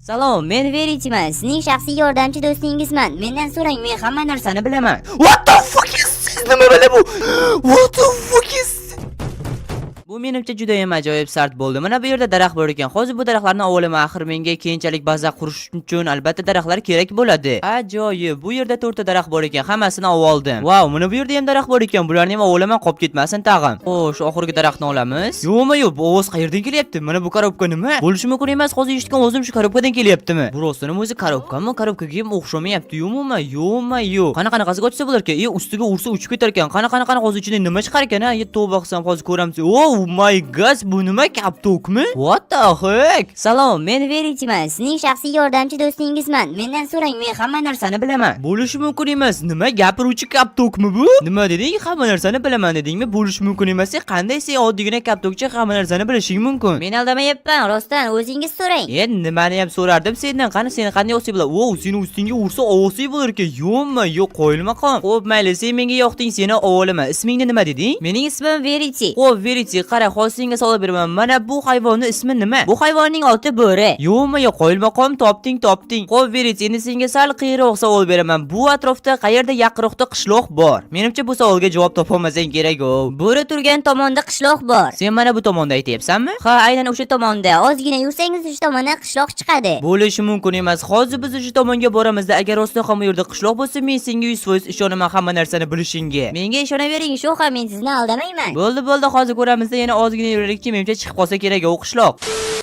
Salom, men Verityman, sizning shaxsiy yordamchi do'stingizman. Mendan so'rang, men hamma narsani bilaman. What the fuck is this? Nima bala bu? What the fuck is? Bu menimcha juda ham ajoyib start bo'ldi. Mana bu yerda daraxt bor ekan. Hozir bu daraxtlarni ovlaman. Axir menga keyinchalik baza qurish uchun albatta daraxtlar kerak bo'ladi. Ajoyib. Bu yerda to'rtta daraxt bor ekan. Hammasini oldim. Vau, mana bu yerda ham daraxt bor ekan. Bularni ham ovlaman, qolib ketmasin tag'in. Xo'sh, oxirgi daraxtni olamiz. Yo'qmi, yo'q, bu ovoz qayerdan kelyapti? Mana bu коробка nima? Bo'lishi mumkin emas. Hozir eshitgan ovozim shu коробка dan kelyaptimi? Bu rostini o'zi коробка mi? Коробка ga ham o'xshamayapti. Umuman, yo'qmi, yo'q. Qana, qanaqasiga ochsa bo'lar ekan? E, ustiga ursa uchib ketar ekan. Qana, qana, qana, hozir ichidan nima chiqar ekan, ha? E, tavba qilsam, hozir ko'ramiz. Oh my God, bu nima, koptokmi? What the heck? Salom, men Verityman, sizning shaxsiy yordamchi do'stingizman. Mendan so'rang, men hamma narsani bilaman. Bo'lishi mumkin emas. Nima, gapiruvchi koptokmi bu? Nima deding? Hamma narsani bilaman dedingmi? Bo'lishi mumkin emas. Qanday sen oddiygina koptokcha hamma narsani bilishing mumkin? Men aldamayapman, rostdan o'zingiz so'rang. E, nimani ham so'rardim sendan? Qani, seni qanday olsak bo'ladi? Wow, seni ustingga ursa olsak bo'lar ekan. Yo'qmi? Yo'q, qo'yilma qon. Xo'p, mayli, sen menga yoqding, seni ovolaman. Ismingni nima deding? Mening ismim Verity. Xo'p, Verity, qara, hozir senga savol beraman. Mana bu hayvonni ismi nima? Bu hayvonning oti bo'ri. Yo'qmi, yo'q, qoyilmaqom, topding, topding. Xo'p, Verity, endi senga sal qiyinroq savol beraman. Bu atrofda qayerda yaqinroqda qishloq bor? Menimcha, bu savolga javob topolmasang kerak, o. Bo'ri turgan tomonda qishloq bor. Sen mana bu tomonda aytyapsanmi? Ha, aynan o'sha tomonda. Ozgina yursangiz, o'sha tomondan qishloq chiqadi. Bo'lishi mumkin emas. Hozir biz o'sha tomonga boramizda, agar rostdan ham u yerda qishloq bo'lsa, men senga 100% ishonaman hamma narsani bilishingga. Menga ishonavering, sho'xa, men sizni aldamayman. Bo'ldi, bo'ldi, hozir ko'ramizda, yana ozgina yuraylikchi, menimcha chiqib qolsa kerak u qishloq.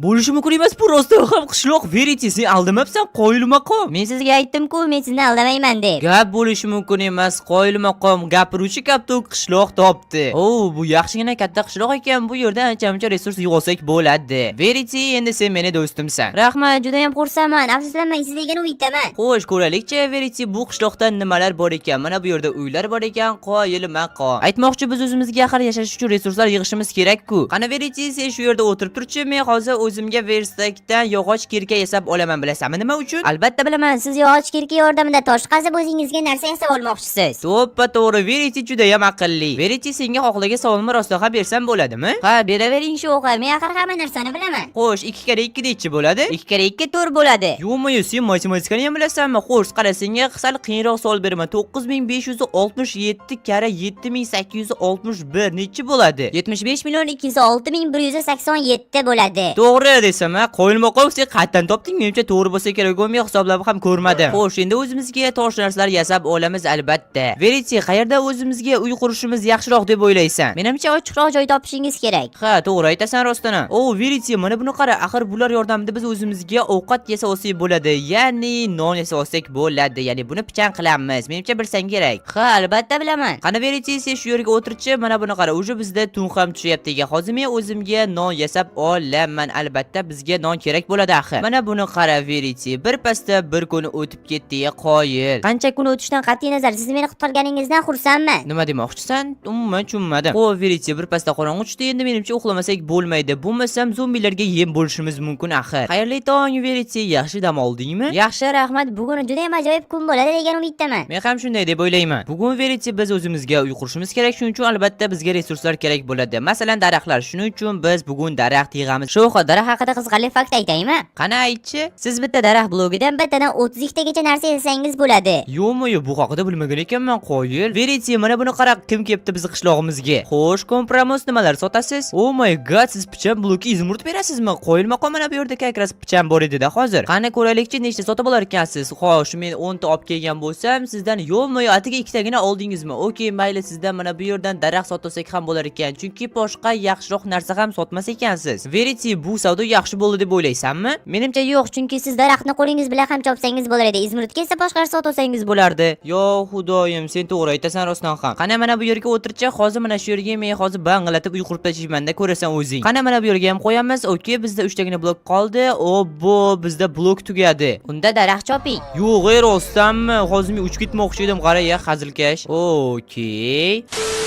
Bo'lishi mumkin emas, bu rostdan ham qishloq. Verity, sen aldamabsan, qoyilmaqom. Men sizga aytdim-ku, men sizni aldamayman deb. Gap bo'lishi mumkin emas, qoyilmaqom, gapiruvchi koptok qishloq topdi. O, bu yaxshigina katta qishloq ekan, bu yerda ancha muncha resurs yig'olsak bo'ladi. Verity, endi sen meni do'stimsan. Rahmat, juda ham xursandman. Afsuslanmang, siz degan umiddaman. Xo'sh, ko'raylikchi, Verity, bu qishloqda nimalar bor ekan. Mana bu yerda uylar bor ekan, qoyilmaqom. Aytmoqchi, biz o'zimizga axir yashash uchun resurslar yig'ishimiz kerak-ku. Qani, Verity, sen shu yerda o'tirib turchi, men hozir o'zimga верстак dan yog'och кирка yasab olaman, bilasanmi nima uchun? Albatta bilaman, siz yog'och кирка yordamida tosh qazib o'zingizga narsa yasab olmoqchisiz. To'ppa to'g'ri, Verity juda ham aqlli. Verity, senga xohlagan savolni rostdan ham bersam bo'ladimi? Ha, beravering, sho'xa, men axir hamma narsani bilaman. Xo'sh, 2 karra 2 nechi bo'ladi? 2 karra 2 4 bo'ladi. Yo'qmi, sen matematikani ham bilasanmi? Xo'sh, qara, senga sal qiyinroq savol beraman. 9567 karra 7861 nechi bo'ladi? 75 million 206 ming 187 bo'ladi. To'g'ri desam, ha, qoyilmaqom, sen qayerdan topding? Menimcha, to'g'ri bo'lsa kerak, men hisoblab ham ko'rmadim. Xo'sh, endi o'zimizga tosh narsalar yasab olamiz albatta. Verity, qayerda o'zimizga uy qurishimiz yaxshiroq deb o'ylaysan? Menimcha, ochiqroq joy topishingiz kerak. Ha, to'g'ri aytasan rostdan ham. O, Verity, mana buni qara, axir bular yordamida biz o'zimizga ovqat yasa olsak bo'ladi. Ya'ni non yasa olsak bo'ladi. Ya'ni buni pichan qilamiz. Menimcha, bilsang kerak. Ha, albatta bilaman. Qani, Verity, sen shu yerga o'tirchi, mana buni qara, уже bizda tun ham tushyapti ekan. Hozir men o'zimga non yasab olaman. Albatta bizga non kerak bo'ladi axir. Mana buni qara, Verity, bir pasda bir kun o'tib ketdi, qoyil. Qancha kun o'tishidan qat'iy nazar, siz meni qutqarganingizdan xursandman. Nima demoqchisan? Umuman tushunmadim. Xo'p, Verity, bir pasda qorong'u tushdi. Endi menimcha uxlamasak bo'lmaydi. Bo'lmasam zombilarga yem bo'lishimiz mumkin axir. Xayrli tong, Verity, yaxshi dam oldingmi? Yaxshi, rahmat. Bugun juda ham ajoyib kun bo'ladi degan umiddaman. Men ham shunday deb o'ylayman. Bugun, Verity, biz o'zimizga uy qurishimiz kerak, shuning uchun albatta bizga resurslar kerak bo'ladi. Masalan, daraxtlar. Shuning uchun biz bugun daraxt yig'amiz. Sho'xa, daraxt haqida qiziqarli fakt aytaymi? Qani, aytchi? Siz bitta daraxt blokidan bittadan 32 tagacha narsa yasangiz bo'ladi. Yo'qmi, yo'q, bu haqida bilmagan ekanman, qoyil. Verity, mana buni qara, kim kelibdi bizni qishlog'imizga? Xo'sh, kompromis, nimalar sotasiz? Oh my God, siz pichan bloki изумруд berasizmi? Qoyilmaqom, mana bu yerda как раз pichan bor edi-da hozir. Qani, ko'raylikchi, nechta sotib olar ekansiz? Xo'sh, men 10 ta olib kelgan bo'lsam, sizdan yo'qmi, yo'q, atiga ikkitagina oldingizmi? Okey, mayli, sizdan mana bu yerdan daraxt sotsak ham bo'lar ekan, chunki boshqa yaxshiroq narsa ham sotmas ekansiz. Verity, bu savdo yaxshi bo'ldi deb o'ylaysanmi? Menimcha, yo'q, chunki siz daraxtni qo'lingiz bilan ham chopsangiz bo'lar edi. Изумруд ga esa boshqa narsa sotib olsangiz bo'lardi. Yo, xudoyim, sen to'g'ri aytasan rostdan ham. Qani, mana bu yerga o'tirchi, hozir mana shu yerga men hozir bang'latib uy qurib tashlaymanda, ko'rasan o'zing. Qani, mana bu yerga ham qo'yamiz. Okey, bizda 3 tagina blok qoldi. Obbo, bizda blok tugadi. Unda daraxt choping. Yo'q, ey, rostdanmi? Hozir men uchib ketmoqchi edim, qara ya, hazilkash. Okey.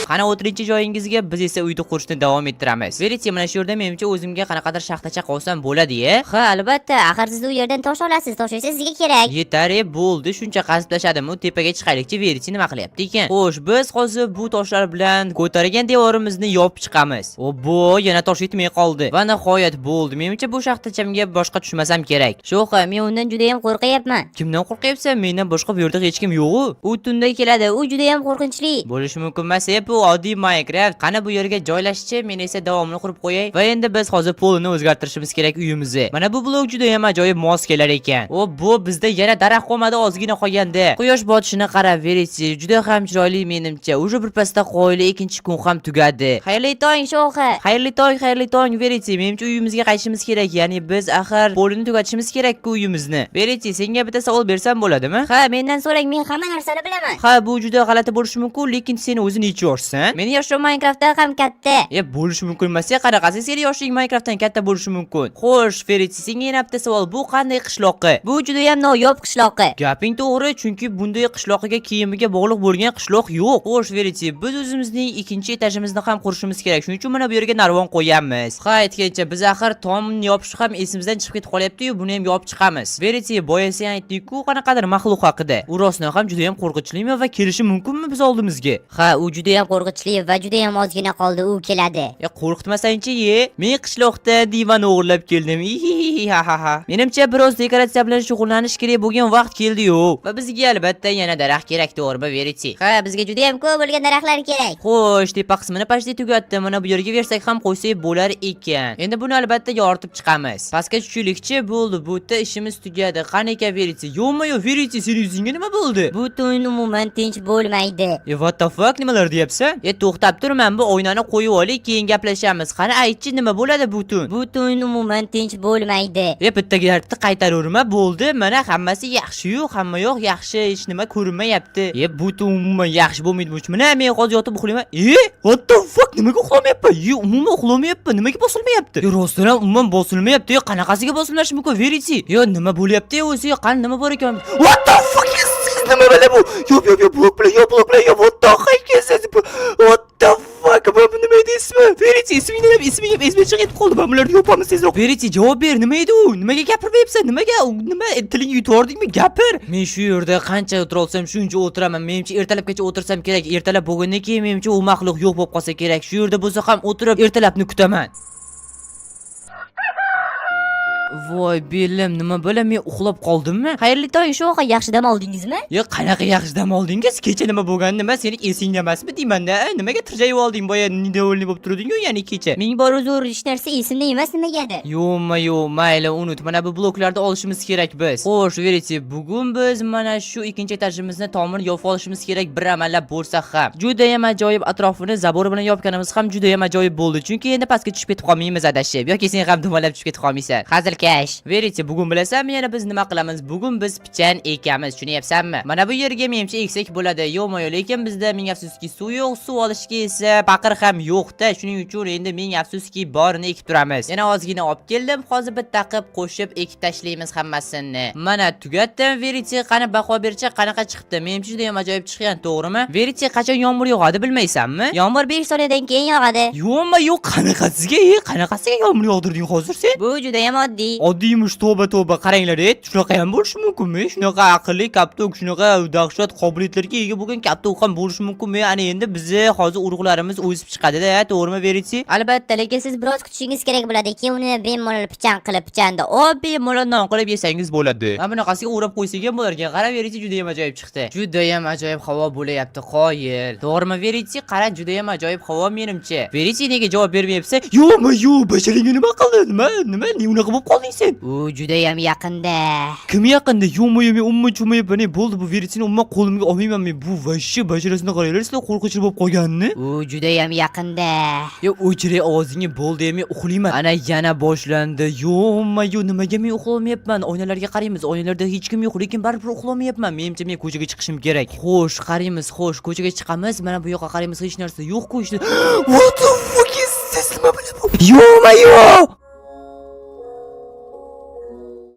Qani, o'tiringchi joyingizga, biz esa uyni qurishni davom ettiramiz. Veriti, mana shu yerda menimcha o'zimga qanaqadir shaxtacha qolsam bo'ladi, ye? Ha, albatta, axir siz u yerdan tosh olasiz, tosh esa sizga kerak. Yetar, e, bo'ldi, shuncha qazib tashladim. U tepaga chiqaylikchi, Veriti nima qilyapti ekan? Xo'sh, biz hozir bu toshlar bilan ko'targan devorimizni yopib chiqamiz. Obbo, yana tosh yetmay qoldi. Va nihoyat bo'ldi. Menimcha bu shaxtachamga boshqa tushmasam kerak. Sho'xa, men undan juda ham qo'rqyapman. Kimdan qo'rqyapsan? Mendan boshqa bu yerda hech kim yo'q-u. U tunda keladi, u juda ham qo'rqinchli. Bo'lishi mumkin emas, e, bu oddiy Minecraft. Qani, bu yerga joylashchi, men esa davomini qurib qo'yay. Va endi biz hozir polini o'zgartirishimiz kerak uyimizni. Mana bu blok juda ham ajoyib mos kelar ekan. O, bu bizda yana daraxt qolmadi, ozgina qolganda. Quyosh botishini qarab, Veriti, juda ham chiroyli menimcha. Уже birpasda qoyili, ikkinchi kun ham tugadi. Xayrli tong, Sho'xa. Xayrli tong, xayrli tong, Veriti. Menimcha uyimizga qaytishimiz kerak. Ya'ni biz axir polini tugatishimiz kerak-ku uyimizni. Veriti, senga bitta savol bersam bo'ladimi? Ha, mendan so'rang, men hamma narsani bilaman. Ha, bu juda g'alati bo'lishi mumkin, lekin sen o'zi necha yoshsan? Meni yoshim Minecraftdan ham katta. E, bo'lishi mumkin emas, qanaqasi seni yoshing Minecraftdan katta bo'lishi mumkin? Xo'sh, Veriti, senga yana bitta savol. Bu qanday qishloqi? Bu juda ham noyob qishloqi. Gaping to'g'ri, chunki bunday qishloqiga kiyimiga bog'liq bo'lgan qishloq yo'q. Xo'sh, Veriti, biz o'zimizning ikkinchi etajimizni ham qurishimiz kerak. Shuning uchun mana bu yerga narvon qo'yamiz. Ha, aytgancha, biz axir tomni yopish ham esimizdan chiqib ketib qolyapti-yu, buni ham yopib chiqamiz. Veriti, boya sen aytding-ku qanaqadir maxluq haqida. U rostdan ham juda ham qo'rqinchlimi va kelishi mumkinmi biz oldimizga? Ha, u juda ham qo'rqinchli va juda ham ozgina qoldi, u keladi. Ya qo'rqitmasangchi, ye. Men qishloqda divan o'g'irlab keldim. Ihihihi, ha ha ha. Menimcha biroz dekoratsiya bilan shug'ullanish kerak bo'lgan vaqt keldi-yu. Va bizga albatta yana daraxt kerak, to'g'rimi, Veriti? Ha, bizga juda ham ko'p bo'lgan daraxtlar kerak. Xo'sh, tepa qismini почти tugatdim. Mana bu yerga versak ham qo'ysak bo'lar ekan. Endi buni albatta yoritib chiqamiz. Pastga tushaylikchi, bo'ldi. Bu yerda ishimiz tugadi. Qani ekan Veriti? Yo'qmi, yo'q, Veriti, seni yuzingga nima bo'ldi? Bu tun umuman tinch bo'lmaydi. E, what the fuck, nimalar deyapsan? E, to'xtab tur, man bu oynani qo'yib olay, keyin gaplashamiz. Qani, aytchi, nima bo'ladi bu tun? Bu tun umuman tinch bo'lmaydi. E, bitta gardni qaytaraverma, bo'ldi. Mana hammasi yaxshi-yu, hamma yoq yaxshi, hech nima ko'rinmayapti. E, bu tun umuman yaxshi bo'lmaydi bu. Mana men hozir yotib uxlayman. E, what the fuck, nimaga uxlamayapman? E, umuman uxlamayapman. Nimaga bosilmayapti? E, rostdan ham umuman bosilmayapti. E, qanaqasiga bosilmashi mumkin, Veriti? Yo, nima bo'lyapti o'zi? Qani, nima bor ekan? What the fuck is this? Nima bilan bu? Yo'q, yo'q, yo'q, blok bilan, yo'q, blok bilan, yo'q, what the heck is this? What the fuck? Bu nima edi ismi? Veriti, isming nima? Isming ham esimdan chiqib ketib qoldi. Men bularni yopamiz tezroq. Veriti, javob ber, nima edi u? Nimaga gapirmayapsan? Nimaga? Nima, tilingni yutib? Gapir. Men shu yerda qancha o'tira olsam, shuncha o'tiraman. Menimcha ertalabgacha o'tirsam kerak. Ertalab bo'lgandan keyin menimcha u maxluq yo'q bo'lib qolsa kerak. Shu yerda bo'lsa ham o'tirib ertalabni kutaman. Voy, belim, nima bo'la, men uxlab qoldimmi? Xayrli tong, Sho'xa, yaxshi dam oldingizmi? Yo, qanaqa yaxshi dam oldingiz? Kecha nima bo'lgani nima? Seni esingda emasmi deyman-da. Nimaga tirjayib olding? Boya недовольный bo'lib turding-ku, ya'ni kecha. Ming bor uzr, hech narsa esimda emas nimagadir. Yo'qmi, yo'q, mayli, unut. Mana bu bloklarni olishimiz kerak biz. Xo'sh, Veriti, bugun biz mana shu ikkinchi etajimizni tomini yopib olishimiz kerak bir amallab bo'lsa ham. Juda ham ajoyib, atrofini забор bilan yopganimiz ham juda ham ajoyib bo'ldi. Chunki endi pastga tushib ketib qolmaymiz adashib yoki sen ham dumalab tushib ketib qolmaysan. Hazilkash. Veriti, bugun bilasanmi yana biz nima qilamiz? Bugun biz pichan ekamiz, tushunyapsanmi? Mana bu yerga menimcha eksak bo'ladi. Yo'qmi, yo'q, lekin bizda ming afsuski suv yo'q, suv olishga esa paqir ham yo'q-da. Shuning uchun endi ming afsuski borini ekib turamiz. Yana ozgina olib keldim. Hozir bitta qilib qo'shib ekib tashlaymiz hammasini. Mana tugatdim, Veriti, qani baho berchi, qanaqa chiqdi? Menimcha juda ham ajoyib chiqqan, to'g'rimi? Veriti, qachon yomg'ir yog'adi bilmaysanmi? Yomg'ir 5 soniyadan keyin yog'adi. Yo'qmi, yo'q, qanaqasiga, e, qanaqasiga yomg'ir yog'dirding hozir sen? Bu juda ham oddiy. Oddiymish, tavba, tavba, qaranglar, e, shunaqa ham bo'lishi mumkinmi? Shunaqa aqlli Kaptok, shunaqa dahshat qobiliyatlarga ega bo'lgan Kaptok ham bo'lishi mumkinmi? Ana endi bizni hozir urug'larimiz o'sib chiqadi-da, to'g'rimi, Veriti? Albatta, lekin siz biroz kutishingiz kerak bo'ladi. Keyin uni bemalol pichan qilib, pichanda Bemalol non qilib yesangiz bo'ladi. Mana bunaqasiga o'rab qo'ysak ham bo'lar ekan. Qara, Veriti, juda ham ajoyib chiqdi. Juda ham ajoyib havo bo'layapti, qoyil. To'g'rimi, Veriti? Qara, juda ham ajoyib havo menimcha. Veriti, nega javob bermayapsan? Yo'qmi, yo'q, basharingga nima qildi? Nima, nima, ne unaqa bo'lib qolding sen? U juda ham yaqinda. Kim yaqinda? Yo'qmi, yo'q, men umuman tushunmayapman. E, bo'ldi, bu Veritini umuman qo'limga olmayman men. Bu вообще basharasini qaranglar, sizlar, qo'rqinchli bo'lib qolganini. U juda ham yaqinda. Yo, o'chiray ovozingni, bo'ldi, men uxlayman. Ana yana boshlandi. Yo'qmi, yo'q, nimaga men uxlamayapman? Oynalarga qaraymiz. Oynalarda hech kim yo'q, lekin baribir uxlamayapman. Menimcha men ko'chaga chiqishim kerak. Xo'sh, qaraymiz, xo'sh, ko'chaga chiqamiz. Mana bu yoqqa qaraymiz, hech narsa yo'q-ku ishda. What the fuck is this? Nima bilan bu? Yo'qmi, yo'q.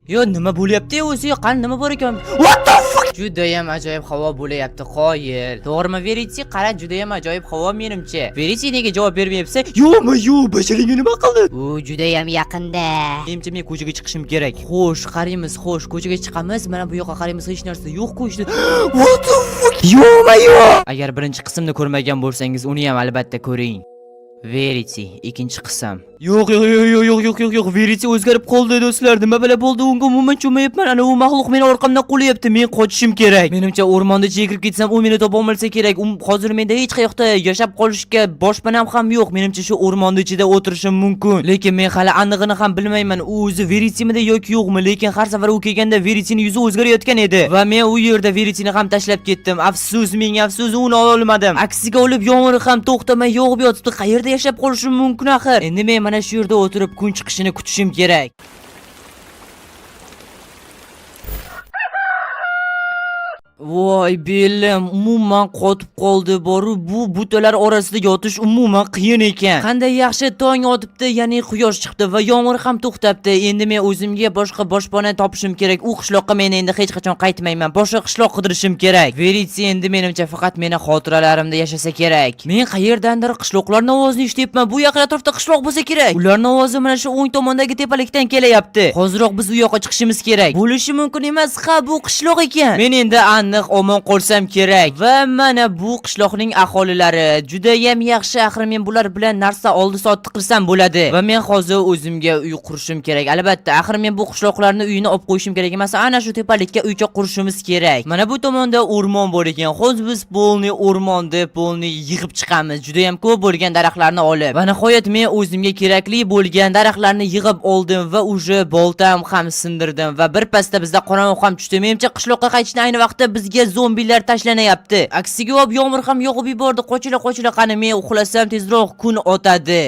Yo, nima bo'lyapti o'zi? Qani, nima bor ekan? What the fuck? Judayam ajoyib havo bo'layapti, qoyil. To'g'rimi, Veriti? Qara, judayam ajoyib havo menimcha. Veriti, nega javob bermayapsan? Yo'qmi, yo'q, basharingga nima qildi? U judayam yaqinda. Menimcha, men ko'chaga chiqishim kerak. Xo'sh, qaraymiz, xo'sh, ko'chaga chiqamiz. Mana bu yoqqa qaraymiz, hech narsa yo'q-ku ishda. What the fuck? Yo'ma-yo. Agar birinchi qismni ko'rmagan bo'lsangiz, uni ham albatta ko'ring. Verity, ikkinchi qism. Yo'q, yo'q, yo'q, yo'q, yo'q, yo'q, yo'q, yo'q, Verity o'zgarib qoldi, do'stlar. Nima bilan bo'ldi? Unga umuman tushunmayapman. Ana u maxluq meni orqamdan qo'lyapti. Men qochishim kerak. Menimcha, o'rmonda ichiga kirib ketsam, u meni topa olmasa kerak. Hozir menda hech qayoqda yashab qolishga boshpanam ham yo'q. Menimcha, shu o'rmonni ichida o'tirishim mumkin. Lekin men hali anig'ini ham bilmayman. U o'zi Veritimida yoki yo'qmi? Lekin har safar u kelganda Veritini yuzi o'zgarayotgan edi. Va men u yerda Veritini ham tashlab ketdim. Afsus, ming afsus, uni ololmadim. Aksiga olib, yomg'ir ham to'xtamay yog'ib yotibdi. Qayerda yashab qolishim mumkin axir? Endi men mana shu yerda o'tirib kun chiqishini kutishim kerak. Voy, belim umuman qotib qoldi. Boru bu butalar orasida yotish umuman qiyin ekan. Qanday yaxshi tong otibdi, ya'ni quyosh chiqdi va yomg'ir ham to'xtabdi. Endi men o'zimga boshqa boshpana topishim kerak. U qishloqqa men endi hech qachon qaytmayman. Boshqa qishloq qidirishim kerak. Veriti endi menimcha faqat meni xotiralarimda yashasa kerak. Men qayerdandir qishloqlarning ovozini eshityapman. Bu yaqin atrofda qishloq bo'lsa kerak. Ularning ovozi mana shu o'ng tomondagi tepalikdan kelyapti. Hoziroq biz u yoqqa chiqishimiz kerak. Bo'lishi mumkin emas. Ha, bu qishloq ekan. Men endi aniq omon qolsam kerak. Va mana bu qishloqning aholilari judayam yaxshi. Axir men bular bilan narsa oldi sotdi qilsam bo'ladi. Va men hozir o'zimga uy qurishim kerak. Albatta, axir men bu qishloqlarni uyini olib qo'yishim kerak emas. Ana shu tepalikka uycha qurishimiz kerak. Mana bu tomonda o'rmon bor ekan. Hozir biz полный o'rmonni полный yig'ib chiqamiz. Judayam ko'p bo'lgan daraxtlarni olib. Va nihoyat men o'zimga kerakli bo'lgan daraxtlarni yig'ib oldim va уже boltam ham sindirdim va bir pasda bizda qorong'u ham tushdi. Menimcha, qishloqqa qaytishni ayni vaqtda bizga zombilar tashlanyapti. Aksiga olib, yomg'ir ham yog'ib yubordi. Qochila, qochila, qani, men uxlasam tezroq kun otadi.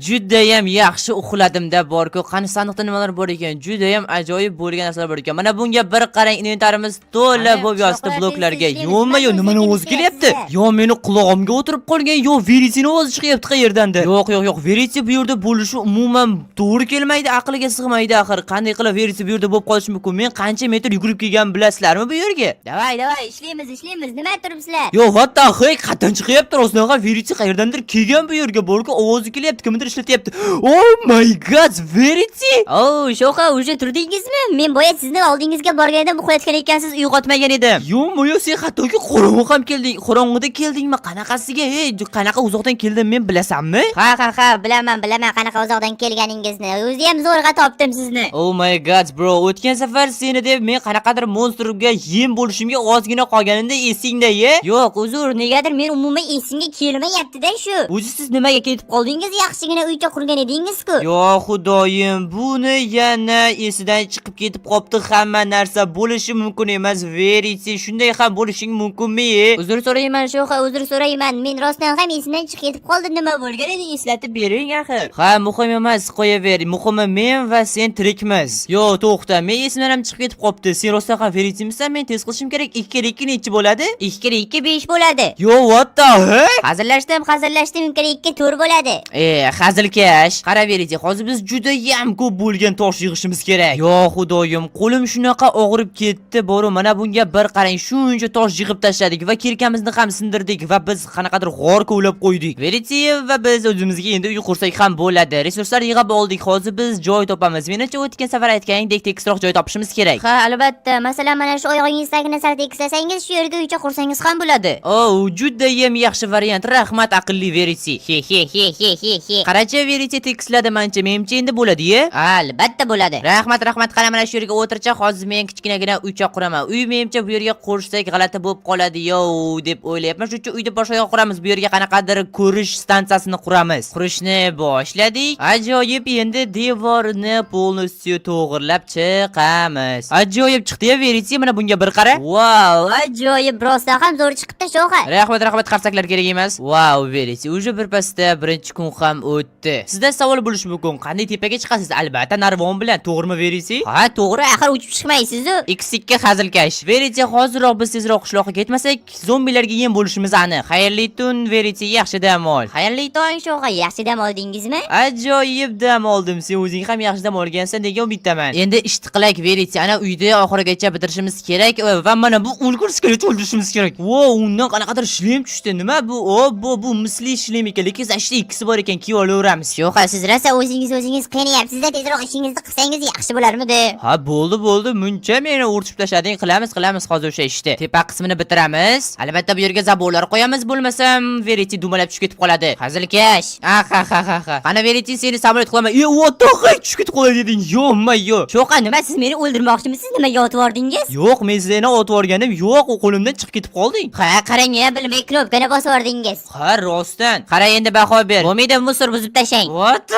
Judayam yaxshi uxladimda borku. Qani, sandiqda nimalar bor ekan? Judayam ajoyib bo'lgan narsalar bor ekan. Mana bunga bir qarang, inventarimiz to'la Qani, bo'lib yotibdi qishloqlar bloklarga. tez tez Yo'qmi, yo'q, nimani ovozi kelyapti? Yo meni qulog'imga o'tirib qolgan, yo Veritini ovozi chiqyapti qayerdandir. Yo'q, yo'q, yo'q, Veriti bu yerda bo'lishi umuman to'g'ri kelmaydi, aqliga sig'maydi axir. Qanday qilib Veriti bu yerda bo'lib qolishi mumkin? Men qancha metr yugurib kelgan bilasizlarmi bu yerga? Давай, давай, ishlaymiz, ishlaymiz. Nima turibsizlar? Yo, what the heck? Qayerdan chiqyapti? Rostdan ham Veriti qayerdandir kelgan bu yerga. Borku, ovozi kelyapti, kimdir ishlatyapti. Oh my God, Veriti! Oh, sho'xa, уже turdingizmi? Men boya sizni oldingizga borganimda uxlayotgan ekansiz, uyg'otmagan edim. Yo'qmi, yo'q, sen hattoki qorong'u ham kelding. Qorong'uda keldingmi? Qanaqasiga? Ey, qanaqa uzoqdan keldim men, bilasanmi? Ha, bilaman, bilaman qanaqa uzoqdan kelganingizni. O'zi ham zo'rg'a topdim sizni. Oh my God, bro, o'tgan safar seni deb men qanaqadir monstrga yem bo'lishimga ozgina qolganimda esingda, ye? Yo'q, uzr, negadir men umuman esimga kelmayapti-da shu. O'zi siz nimaga ketib Ketib qoldingiz, yaxshigina uycha qurgan edingiz-ku. Yo xudoyim, buni yana esidan chiqib ketib qopti hamma narsa. Bo'lishi mumkin emas, Verity, shunday ham bo'lishing mumkinmi? Uzr so'rayman, sho'xa, uzr so'rayman. Men rostdan ham esimdan chiqib ketib qoldi, nima bo'lgan edi, eslatib bering axir. Ha, muhim emas, qo'yaver. Muhimi, men va sen tirikmiz. Yo, to'xta, men esimdan ham chiqib ketib qopti. Sen rostdan ham Veritymisan? Men tez qilishim kerak. 2 kere 2 nechi bo'ladi? 2 kere 2 5 bo'ladi. Yo, what the heck? Hazillashdim, hazillashdim, 2 kere 2 4 bo'ladi. E, hazilkash. Qara, Verity, hozir biz judayam ko'p bo'lgan tosh yig'ishimiz kerak. Yo, xudoyim, qo'lim shunaqa og'rib ketdi. Boru, mana bunga bir qarang. Shuncha tosh yig'ib tashladik va kirkamizni ham sindirdik va biz qanaqadir g'or kovlab qo'ydik. Verity, va biz o'zimizga endi uy qursak ham bo'ladi. Resurslar yig'ib oldik. Hozir biz joy topamiz. Menimcha, o'tgan safar aytganingdek tekisroq joy topishimiz kerak. Ha, albatta. Masalan, mana shu oyog'ingiz tagini sal tekislasangiz, shu yerga uycha qursangiz ham bo'ladi. Oh, judayam yaxshi variant. Rahmat, aqlli Verity. He he he he he he. Qarachi, Verity tekisladi mancha. Menimcha, endi bo'ladi, ye? Albatta bo'ladi. Rahmat, rahmat. Qani, mana shu yerga o'tircha. Hozir men kichkinagina uycha quraman. Uy menimcha bu yerga qursak g'alati bo'lib qoladi, yo, deb o'ylayapman. Shuning uchun uyni boshqa yoqqa quramiz. Bu yerga qanaqadir ko'rish stansiyasini quramiz. Qurishni boshladik. Ajoyib, endi devorni полностью to'g'irlab chiqamiz. Ajoyib chiqdi ya, Verity, mana bunga bir qara. Wow. Ajoyib, rostdan ham zo'r chiqibdi, sho'xa. Rahmat, rahmat, qarsaklar kerak emas. Wow, Verity, уже bir pasda birinchi kun ham o'tdi. Sizda savol bo'lishi mumkin. Qanday tepaga chiqasiz? Albatta, narvon bilan, to'g'rimi, Verity? Ha, to'g'ri, axir uchib chiqmaysiz-u. X2 hazilkash. Verity, hoziroq biz tezroq qishloqqa ketmasak, zombilarga yem bo'lishimiz aniq. Xayrli tun, Verity, yaxshi dam ol. Xayrli tong, sho'xa, yaxshi dam oldingizmi? Ajoyib dam oldim. Sen o'zing ham yaxshi dam olgansan degan umiddaman. Endi ishni qilak, Verity. Ana uyda oxirigacha bitirishimiz kerak va mana bu o'lgur skeletni o'ldirishimiz kerak. Wow, undan qanaqadir shlem tushdi. Nima bu? O, bu misli shlem ekan, lekin zashta ikkisi bor ekan, kiyib olaveramiz. Sho'xa, siz rosa o'zingiz o'zingiz qiynayapsiz-da, tezroq ishingizni qilsangiz yaxshi bo'larmidi? Ha, bo'ldi, bo'ldi. Muncha meni urchib tashlading. Qilamiz, qilamiz hozir o'sha ishni. Tepa qismini bitiramiz. Albatta bu yerga забор lar qo'yamiz, bo'lmasam Verity dumalab tushib ketib qoladi. Hazilkash. Ha ha ha ha ha. Qani Verity, seni samolyot qilaman. E, what the heck? Tushib ketib qoladi deding. Yo, yo. Sho'xa, nima, siz meni o'ldirmoqchimisiz? Nimaga otib yubordingiz? Yo'q, men seni otib yuborganim yo'q, u qo'limdan chiqib ketib qolding. Ha, qarang, ya, bilmay knopkani bosib yubordingiz. Ha, rostdan. Qara, endi baho ber. Bo'lmaydi, мусор buzib tashlang. What?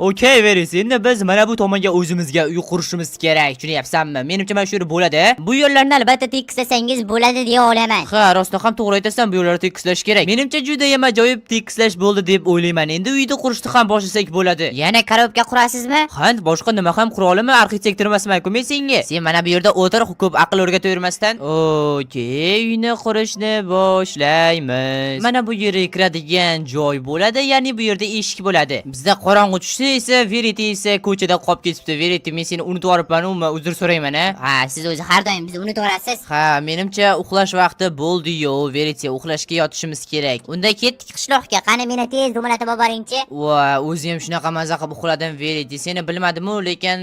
Okay, Verity, endi biz mana bu tomonga o'zimizga uy qurishimiz kerak. Tushunyapsanmi? Menimcha mana shu yer bo'ladi. Bu yo'llarni albatta tekislasangiz bo'ladi deya olaman. Ha, rostdan ham to'g'ri aytasan, bu yo'llarni tekislash kerak. Menimcha juda ham ajoyib tekislash bo'ldi deb o'ylayman. Endi uyni qurishni ham boshlasak bo'ladi. Yana коробка qurasizmi? Ha, boshqa nima ham qura olaman, arxitektor emasman-ku men senga. Sen mana bu yerda o'tir, ko'p aql o'rgatavermasdan. Okey, uyni qurishni boshlaymiz. Mana bu yerga kiradigan joy bo'ladi, ya'ni bu yerda eshik bo'ladi. Bizda qorong'u tushsa esa, Verity esa ko'chada qolib ketibdi. Verity, men seni unutib yuboribman, umuman uzr so'rayman, a. Ha, siz o'zi har doim bizni unutib yuborasiz. Ha, menimcha uxlash vaqti bo'ldi-yo, Verity, uxlashga yotishimiz kerak. Unda ketdik qishloqqa. Qani, meni tez dumalatib olib boringchi. Va o'zi ham shunaqa maza qilib uxladim, Verity. Seni bilmadim-u, lekin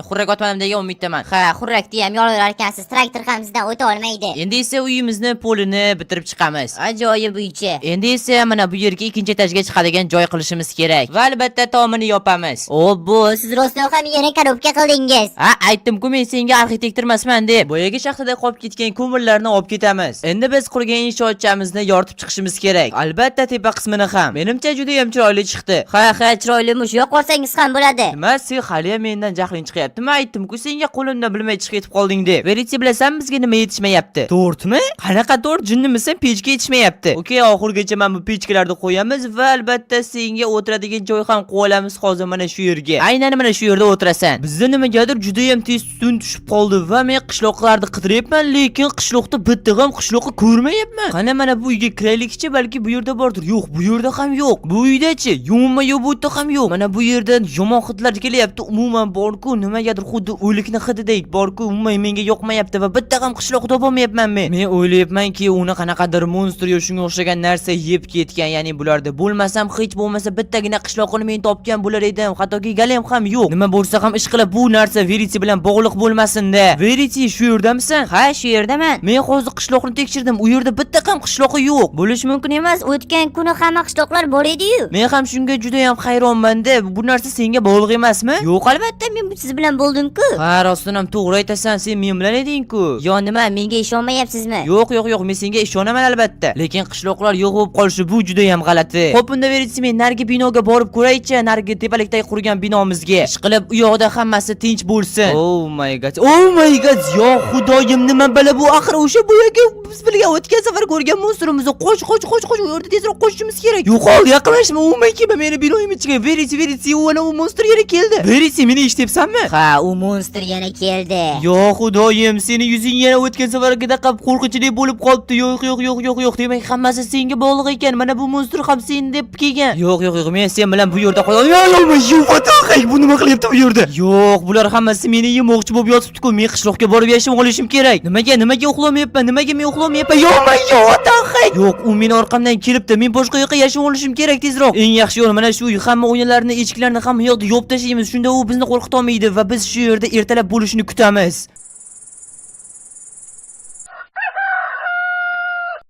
xurrak otmadim degan umiddaman. Ha, xurrakni ham yoraverar ekansiz. Traktor ham sizdan o'ta olmaydi. Endi esa uyimizni polini bitirib chiqamiz. Ajoyib uychi. Endi esa mana bu yerga ikkinchi etajga chiqadigan joy qilishimiz kerak. Va albatta tomini yopamiz. Obbo, siz rostdan ham yana коробка qildingiz. Ha, aytdim-ku men senga arxitektor emasman deb. Boyagi shaxtada qolib ketgan ko'mirlarni olib ketamiz. Endi biz qurgan inshootchamizni yoritib chiqishimiz kerak. Albatta tepa qismini ham. Menimcha juda ham chiroyli chiqdi. Ha, chiroyli mush yo'q olsangiz ham bo'ladi. Nima, sen hali ham mendan jahling chiqyaptimi? Aytdim-ku senga qo'limdan bilmay chiqib ketib qolding deb. Verity, bilasanmi bizga nima yetishmayapti? Tortmi? Qanaqa tort? Jinnimisan? Pechka yetishmayapti. Okey, oxirigacha mana bu pechkalarni qo'yamiz va albatta senga o'tiradigan joy ham qo'yib olamiz hozir mana shu yerga. Aynan mana shu yerda o'tirasan. Bizda nimagadir juda ham tez tun tushib qoldi va men qishloqlarni qidiryapman, lekin qishloqda bitta ham qishloqni ko'rmayapman. Qani, mana bu uyga kiraylikchi, balki bu yerda bordir. Yo'q, bu yerda ham yo'q. Bu uyda-chi? Yo'qmi, yo'q, bu yerda ham yo'q. Mana bu yerdan yomon hidlar kelyapti. Umuman borku, nimagadir xuddi o'likni hididek borku, umuman menga yoqmayapti va bitta ham qishloq topolmayapman men. Men o'ylayapmanki, uni qanaqadir monstr yo shunga o'xshagan narsa yeb ketgan, ya'ni bularda bo'lmasam, hech bo'lmasa bittagina qishloqini men topgan bo'lar edim. Hattoki golem ham yo'q. Nima bo'lsa ham ish qilib bu narsa Verity bilan bog'liq bo'lmasin-da. Verity, shu yerdamisan? Ha, shu yerdaman. Men hozir qishloqni tekshirdim. U yerda bitta ham qishloqi yo'q. Bo'lishi mumkin emas. O'tgan kuni hamma qishloqlar bor edi-yu. Men ham shunga juda ham hayronman-da. Bu narsa senga bog'liq emasmi? Yo'q, albatta, men siz bilan bo'ldim-ku. Ha, rostdan ham to'g'ri aytasan, sen men bilan eding-ku. Yo, nima, menga ishonmayapsizmi? Yo'q, yo'q, yo'q, men senga ishonaman albatta. Lekin qishloqlar yo'q bo'lib qolishi bu juda ham g'alati. Xo'p, unda Verity, men narigi binoga borib ko'raychi, narigi tepalikdagi qurgan binomizga. Ishqilib u yoqda hammasi tinch bo'lsin. Oh my God. Oh my God. Yo xudoyim, nima bala bu? Axir o'sha boyagi biz birga o'tgan safar ko'rgan monstrimizni. Qoch, qoch, qoch, qoch, u yerda tezroq qochishimiz kerak. Yo'qol, yaqinlashma, umuman kelma meni binoyim ichiga. Verity, Verity, u ana u monstr yana keldi. Verity, meni eshityapsanmi? Ha, u monstr yana keldi. Yo xudoyim, seni yuzing yana o'tgan safargidaqa qo'rqinchli bo'lib qolibdi. Yo'q, yo'q, yo'q, yo'q, yo'q. Demak, hammasi senga bog'liq ekan. Mana bu monstr ham sen deb kelgan. Yo'q, yo'q, yo'q, men sen bilan bu yerda qo'ya olmayman. Yo'q, what, bu nima qilyapti bu yerda? Yo'q, bular hammasi meni yemoqchi bo'lib yotibdi-ku. Men qishloqga borib yashab olishim kerak. Nimaga, nimaga uxlamayapman? Nimaga men uxlamayapman? Yo'q, yo'q, what the heck? Yo'q, u meni orqamdan kelibdi. Men boshqa yoqqa yashab olishim kerak tezroq. Eng yaxshi yo'l mana shu uy, hamma o'yinlarni, eshiklarni hamma yoqda yopib tashlaymiz. Shunda u bizni qo'rqita olmaydi va biz shu yerda ertalab bo'lishini kutamiz.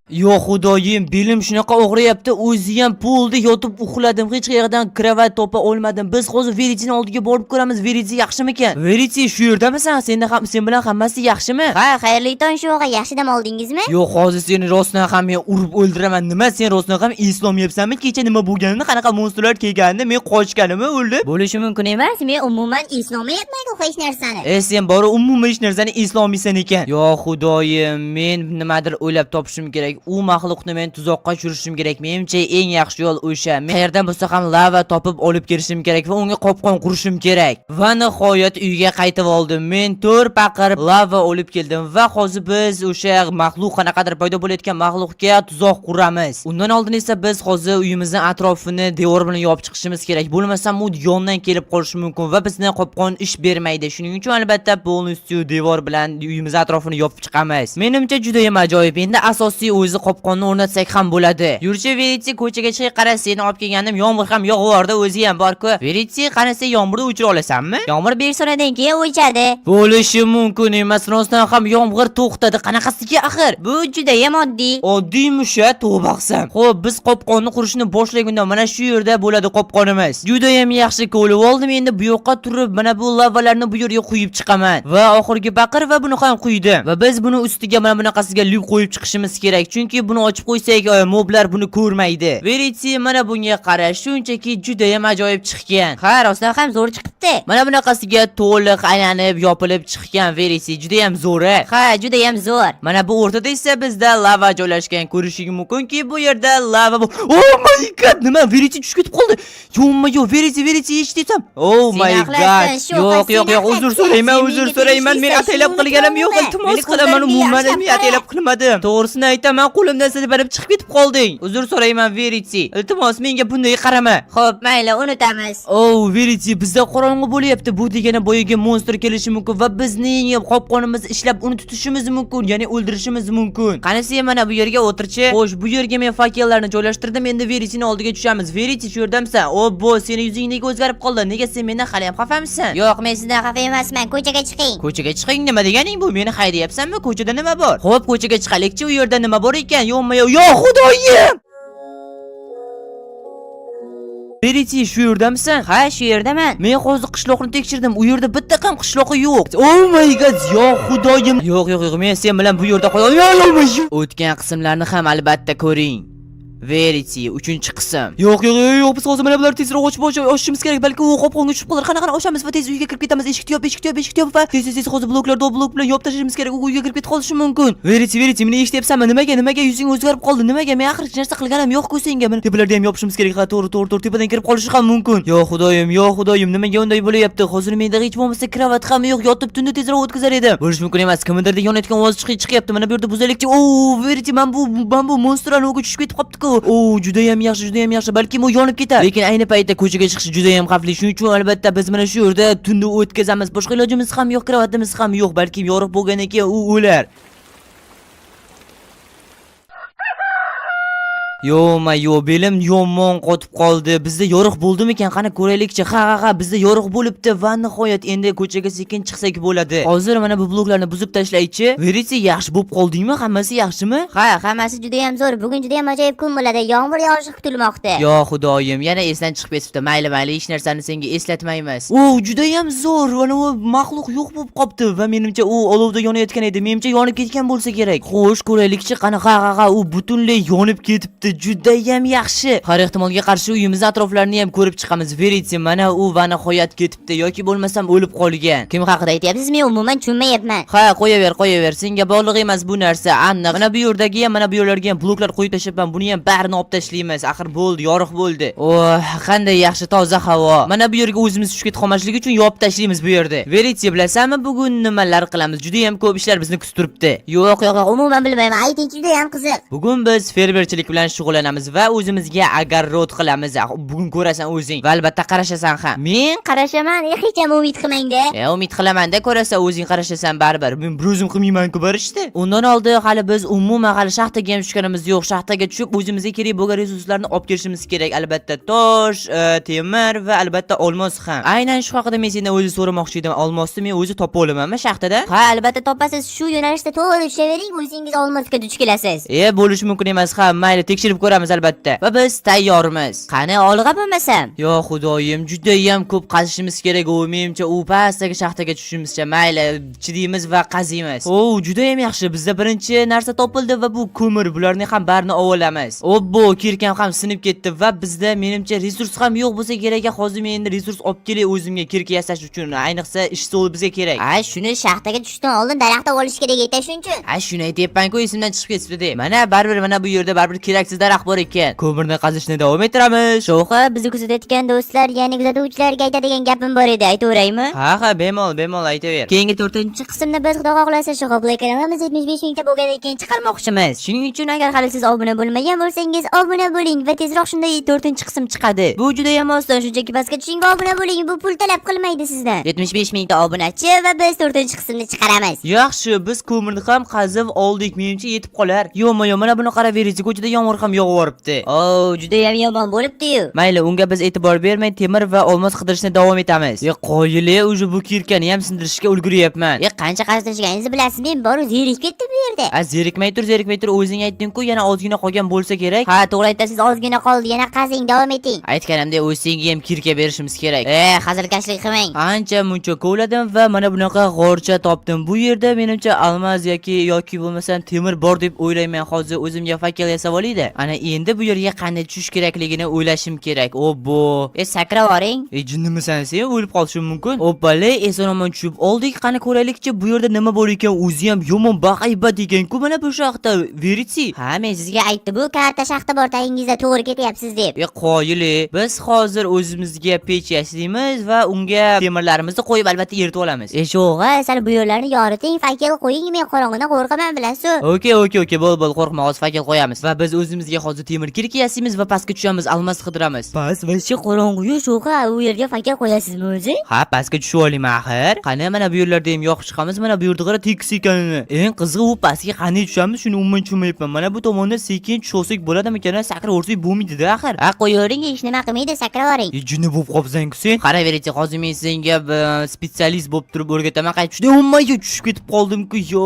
Yo xudoyim, belim shunaqa og'riyapti, o'zi ham polda yotib uxladim, hech qayerdan kravat topa olmadim. Biz hozir Veritini oldiga borib ko'ramiz, Veriti yaxshimikan? Veriti, shu yerdamisan? Senda ham, sen bilan hammasi yaxshimi? Ha, xayrli tong sho'g'a, yaxshi dam oldingizmi? Yo'q, hozir seni rostdan ham men urib o'ldiraman. Nima, sen rostdan ham eslolmayapsanmi? Kecha nima bo'lganini, qanaqa monstrlar kelganini, men qochganimni o'lib. Bo'lishi mumkin emas, men umuman eslolmayapman-ku hech narsani. E, sen bori umuman hech narsani eslolmaysan ekan. Yo xudoyim, men nimadir o'ylab topishim kerak. U maxluqni men tuzoqqa tushirishim kerak. Menimcha eng yaxshi yo'l o'sha. Men qayerdan bo'lsa ham lava topib olib kelishim kerak va unga qopqon qurishim kerak. Va nihoyat uyga qaytib oldim. Men 4 paqir lava olib keldim va hozir biz o'sha maxluq, qanaqadir paydo bo'layotgan maxluqga tuzoq quramiz. Undan oldin esa biz hozir uyimizni atrofini devor bilan yopib chiqishimiz kerak. Bo'lmasam u yondan kelib qolishi mumkin va bizni qopqon ish bermaydi. Shuning uchun albatta полностью devor bilan uyimiz atrofini yopib chiqamiz. Menimcha juda ham ajoyib. Endi asosiy o'zi qopqonni o'rnatsak ham bo'ladi. Yurchi, Veriti, ko'chaga chiq, qara, seni olib kelganim, yomg'ir ham yog'vordi, o'zi ham bor-ku. Veriti, qani, sen yomg'irni o'chira olasanmi? Yomg'ir 5 soatdan keyin o'chadi. Bo'lishi mumkin emas, rostdan ham yomg'ir to'xtadi. Qanaqasiga axir? Bu judayam oddiy. Oddiymish-a, tavba qilsam. Xo'p, biz qopqonni qurishni boshlagunda mana shu yerda bo'ladi qopqonimiz. Juda ham yaxshi ko'lib oldim. Endi bu yoqqa turib, mana bu lavalarni bu yerga quyib chiqaman. Va oxirgi paqir va buni ham quydim. Va biz buni ustiga mana bunaqasiga lyuk qo'yib chiqishimiz kerak. Chunki buni ochib qo'ysak, moblar buni ko'rmaydi. Veriti, mana bunga qara, shunchaki juda ham ajoyib chiqqan. Ha, rostdan ham zo'r chiqibdi. Mana bunaqasiga to'liq aylanib yopilib chiqqan, Veriti, juda ham zo'r. Ha, judayam zo'r. Mana bu o'rtada esa bizda lava joylashgan. Ko'rishing mumkinki, bu yerda lava bu. Oh my God, nima? Veriti tushib ketib qoldi. Yo'qma, yo'q, Veriti, Veriti, eshityapsan? Oh Seni my God. aqlasin, shu Yo'q, qiz yo'q, seni yo'q, uzr aqlatdi. so'rayman, Sen uzr menga so'rayman. Men tegishlisan, ataylab shuni qilganim yo'q, unutma. iltimos Meni qilaman, ko'zlarimga umuman yaxshilab men qara. ataylab qilmadim. To'g'risini aytaman, qo'limdan silpanib chiqib ketib qolding. Uzr so'rayman, Veriti. Iltimos, menga bunday qarama. Xo'p, mayli, unutamiz. Oh, Veriti, bizda qorong'u bo'lyapti. Bu degani boyagi monstr kelishi mumkin va bizning qopqonimiz ishlab uni tutishimiz mumkin, ya'ni o'ldirishimiz mumkin. Qani, sen mana bu yerga o'tirchi. Xo'sh, bu yerga men fakellarni joylashtirdim. Endi Veritini oldiga tushamiz. Veriti, shu yerdamisan? O, bo, seni yuzing nega o'zgarib qoldi? Nega sen mendan hali ham xafamisan? Yo'q, men sizdan xafa emasman. Ko'chaga chiqing. Ko'chaga chiqing nima deganing bu? Meni haydayapsanmi? Ko'chada nima bor? Xo'p, ko'chaga chiqaylikchi, u yerda nima bor ekan? Yo'qmi? Yo'q, yo xudoyim! Veriti, shu yerdamisan? Ha, shu yerdaman. Men hozir qishloqni tekshirdim. U yerda bitta ham qishloqi yo'q. Oh my God, yo xudoyim. Yo'q, yo'q, yo'q, men sen bilan bu yerda qolaman. O'tgan qismlarni ham albatta ko'ring. Verity 3-qism. Yo'q, yo'q, yo'q, yo'q, biz hozir mana bular tezroq ochib ochishimiz kerak. Balki u qopqonga tushib qolar. Qani, qani, ochamiz va tez uyga kirib ketamiz. Eshikni yop, eshikni yop, eshikni yop va tez, tez, tez hozir bloklarni blok bilan yopib tashlashimiz kerak. U uyga kirib ketib qolishi mumkin. Verity, Verity, meni eshityapsanmi? Nimaga, nimaga yuzing o'zgarib qoldi? Nimaga? Men axir hech narsa qilganim yo'q-ku senga. Mana tepalarda ham yopishimiz kerak. Ha, to'g'ri, to'g'ri, to'g'ri. Tepadan kirib qolishi ham mumkin. Yo xudoyim, yo xudoyim, nimaga unday bo'lyapti? Hozir menda hech bo'lmasa kravat ham yo'q. Yotib tunni tezroq o'tkazar edim. Bo'lishi mumkin emas. Kimnidir yonayotgan ovoz chiqyapti. Mana bu yerda buzaylikchi. O, Verity, man bu monster uga tushib ketib qolibdi-ku. O, juda ham yaxshi, juda ham yaxshi. Balkim u yonib ketar. Lekin ayni paytda ko'chaga chiqish juda ham xavfli. Shuning uchun albatta biz mana shu yerda tunni o'tkazamiz. Boshqa ilojimiz ham yo'q, kravatimiz ham yo'q. Balkim yorug' bo'lgandan keyin u o'lar. Yo'ma yo'q, belim yomon qotib qoldi. Bizda yorug' bo'ldimikan? Qani ko'raylikchi. Ha, bizda yorug' bo'libdi va nihoyat endi ko'chaga sekin chiqsak bo'ladi. Hozir mana bu bloklarni buzib tashlaychi. Veriti, yaxshi bo'lib qoldingmi? Hammasi yaxshimi? Ha, hammasi judayam zo'r. Bugun judayam ajoyib kun bo'ladi. Yomg'ir yog'ishi kutilmoqda. Yo xudoyim, yana esdan chiqib ketibdi. Mayli, mayli, hech narsani senga eslatmaymiz. O, judayam zo'r. Mana u maxluq yo'q bo'lib qolibdi va menimcha u olovda yonayotgan edi. Menimcha yonib ketgan bo'lsa kerak. Xo'sh, ko'raylikchi, qani, ha, u butunlay yonib ketibdi. Judayam yaxshi. Har ehtimolga qarshi uyimiz atroflarini ham ko'rib chiqamiz. Veriti, mana u va nihoyat ketibdi yoki bo'lmasam o'lib qolgan. Kim haqida aytyapsiz? Men umuman tushunmayapman. Ha, qo'yaver, qo'yaver. Senga bog'liq emas bu narsa. Aniq. Mana bu yerdagi ham, mana bu yerlarga ham bloklar qo'yib tashlabman. Buni ham barini olib tashlaymiz. Axir bo'ldi, yorug' bo'ldi. Oh, qanday yaxshi toza havo. Mana bu yerga o'zimiz tushib ketib qolmasligi uchun yopib tashlaymiz bu yerda. Veriti, bilasanmi, bugun nimalar qilamiz? Juda ham ko'p ishlar bizni kutib turibdi. Yo'q, yo'q, yo'q, umuman bilmayman. Ayting, judayam qiziq. Bugun biz fermerchilik bilan shug'ullanamiz va o'zimizga огород qilamiz. Bugun ko'rasan o'zing va albatta qarashasan ham. Men qarashaman, hech ham umid qilmangda. E, umid qilamanda, ko'rasan o'zing, qarashasan baribir. Men bir o'zim qilmayman-ku bir ishni. Undan oldin hali biz umuman hali shaxtaga ham tushganimiz yo'q. Shaxtaga tushib, o'zimizga kerak bo'lgan resurslarni olib kelishimiz kerak. Albatta tosh, temir va albatta olmos ham. Aynan shu haqida men sendan o'zi so'ramoqchi edim. Olmosni men o'zi topa olamanmi shaxtada? Ha, albatta topasiz. Shu yo'nalishda to'g'ri tushavering, o'zingiz olmosga duch kelasiz. E, bo'lishi mumkin emas ha. Mayli, tekshirib ko'ramiz albatta. Va biz tayyormiz. Qani olg'a bo'lmasam? Yo xudoyim, judayam ko'p qazishimiz kerak u. Menimcha, u pastdagi shaxtaga tushishimizcha, mayli, chidaymiz va qaziymiz. O, judayam yaxshi. Bizda birinchi narsa topildi va bu ko'mir. Bularni ham barini olamiz. Obbo, kirkam ham sinib ketdi va bizda, menimcha, resurs ham yo'q bo'lsa kerak. Hozir men endi resurs olib kelay o'zimga kirka yasash uchun. Ayniqsa ish stoli bizga kerak. A, shuni shaxtaga tushishdan oldin daraxtda olish kerak edi, shuning uchun. A, shuni aytyapman-ku, esimdan chiqib ketibdi de. Mana baribir mana bu yerda baribir keraksiz daraxt bor ekan. Ko'mirni qazishni davom ettiramiz. Sho'xa, bizni kuzatayotgan do'stlar, ya'ni kuzatuvchilarga aytadigan gapim bor edi, aytaveraymi? Ha, bemalol, bemalol aytaver. Keyingi to'rtinchi qismni biz, xudo xohlasa, Sho'xa Play kanalimiz 75 mingta bo'lgandan keyin chiqarmoqchimiz. Shuning uchun agar hali siz obuna bo'lmagan bo'lsangiz, obuna bo'ling va tezroq shunday to'rtinchi qism chiqadi. Bu juda ham oson, shunchaki pastga tushing va obuna bo'ling. Bu pul talab qilmaydi sizdan. 75 mingta obunachi va biz to'rtinchi qismni chiqaramiz. Yaxshi, biz ko'mirni ham qazib oldik, menimcha yetib qolar. Yo'qmi, yo'q, mana buni qaraverisi, ko'chada yomg'ir ham yog'ib. O, juda ham yomon bo'libdi-yu. Mayli, unga biz e'tibor bermay, temir va olmos qidirishni davom etamiz. E, qoyili, уже bu kirkani ham sindirishga ulguryapman. E, qancha qazdirishganingizni bilasizmi? Men boru zerikib ketdim bu yerda. A, zerikmay tur, zerikmay tur, o'zing aytding-ku, yana ozgina qolgan bo'lsa kerak. Ha, to'g'ri aytasiz, ozgina qoldi, yana qazing, davom eting. Aytganimdek, o'zingga ham kirka berishimiz kerak. E, hazilkashlik qilmang. Ancha muncha kovladim va mana bunaqa g'orcha topdim. Bu yerda, menimcha, almaz yoki bo'lmasam temir bor deb o'ylayman. Hozir o'zimga fakel yasab olayda. Ana endi bu yerga qanday tushish kerakligini o'ylashim kerak. Obbo. E, sakrab yuboring. E, jinnimisan sen? O'lib qolishim mumkin. Oppale, eson omon tushib oldik. Qani ko'raylikchi, bu yerda nima bor ekan? O'zi ham yomon bahaybat ekan-ku mana bu shaxta. Veriti. Ha, men sizga aytdim, bu katta shaxta bor tagingizda, to'g'ri ketyapsiz deb. E, qoyili. Biz hozir o'zimizga pech yasaymiz va unga temirlarimizni qo'yib, albatta eritib olamiz. E, sho'g'a, sal bu yerlarni yoriting, fakel qo'ying, men qorong'idan qo'rqaman, bilasiz. Okey, bo'l, bo'l, qo'rqma, hozir fakel qo'yamiz. Va biz o'zimizga hozir temir kirka yasaymiz va pastga tushamiz, almaz qidiramiz. Past вообще qorong'u-yu, sho'g'a, u yerga fakel qo'yasizmi o'zi? Ha, pastga tushib olayman axir. Qani, mana bu yerlarda ham yoqib chiqamiz, mana bu yerda qara, tekis ekanini. Eng qizig'i, u pastga qanday tushamiz, shuni umuman tushunmayapman. Mana bu tomonda sekin tushsak bo'ladimikan, sakrab o'rsak bo'lmaydi-da axir. Ha, qo'yavering, hech nima qilmaydi, sakrab yuboring. E, jinni bo'lib qolibsan-ku sen. Qaraverchi, hozir men senga специалист bo'lib turib o'rgataman. Qaytib tushdi, umuman tushib ketib qoldim-ku. Yo,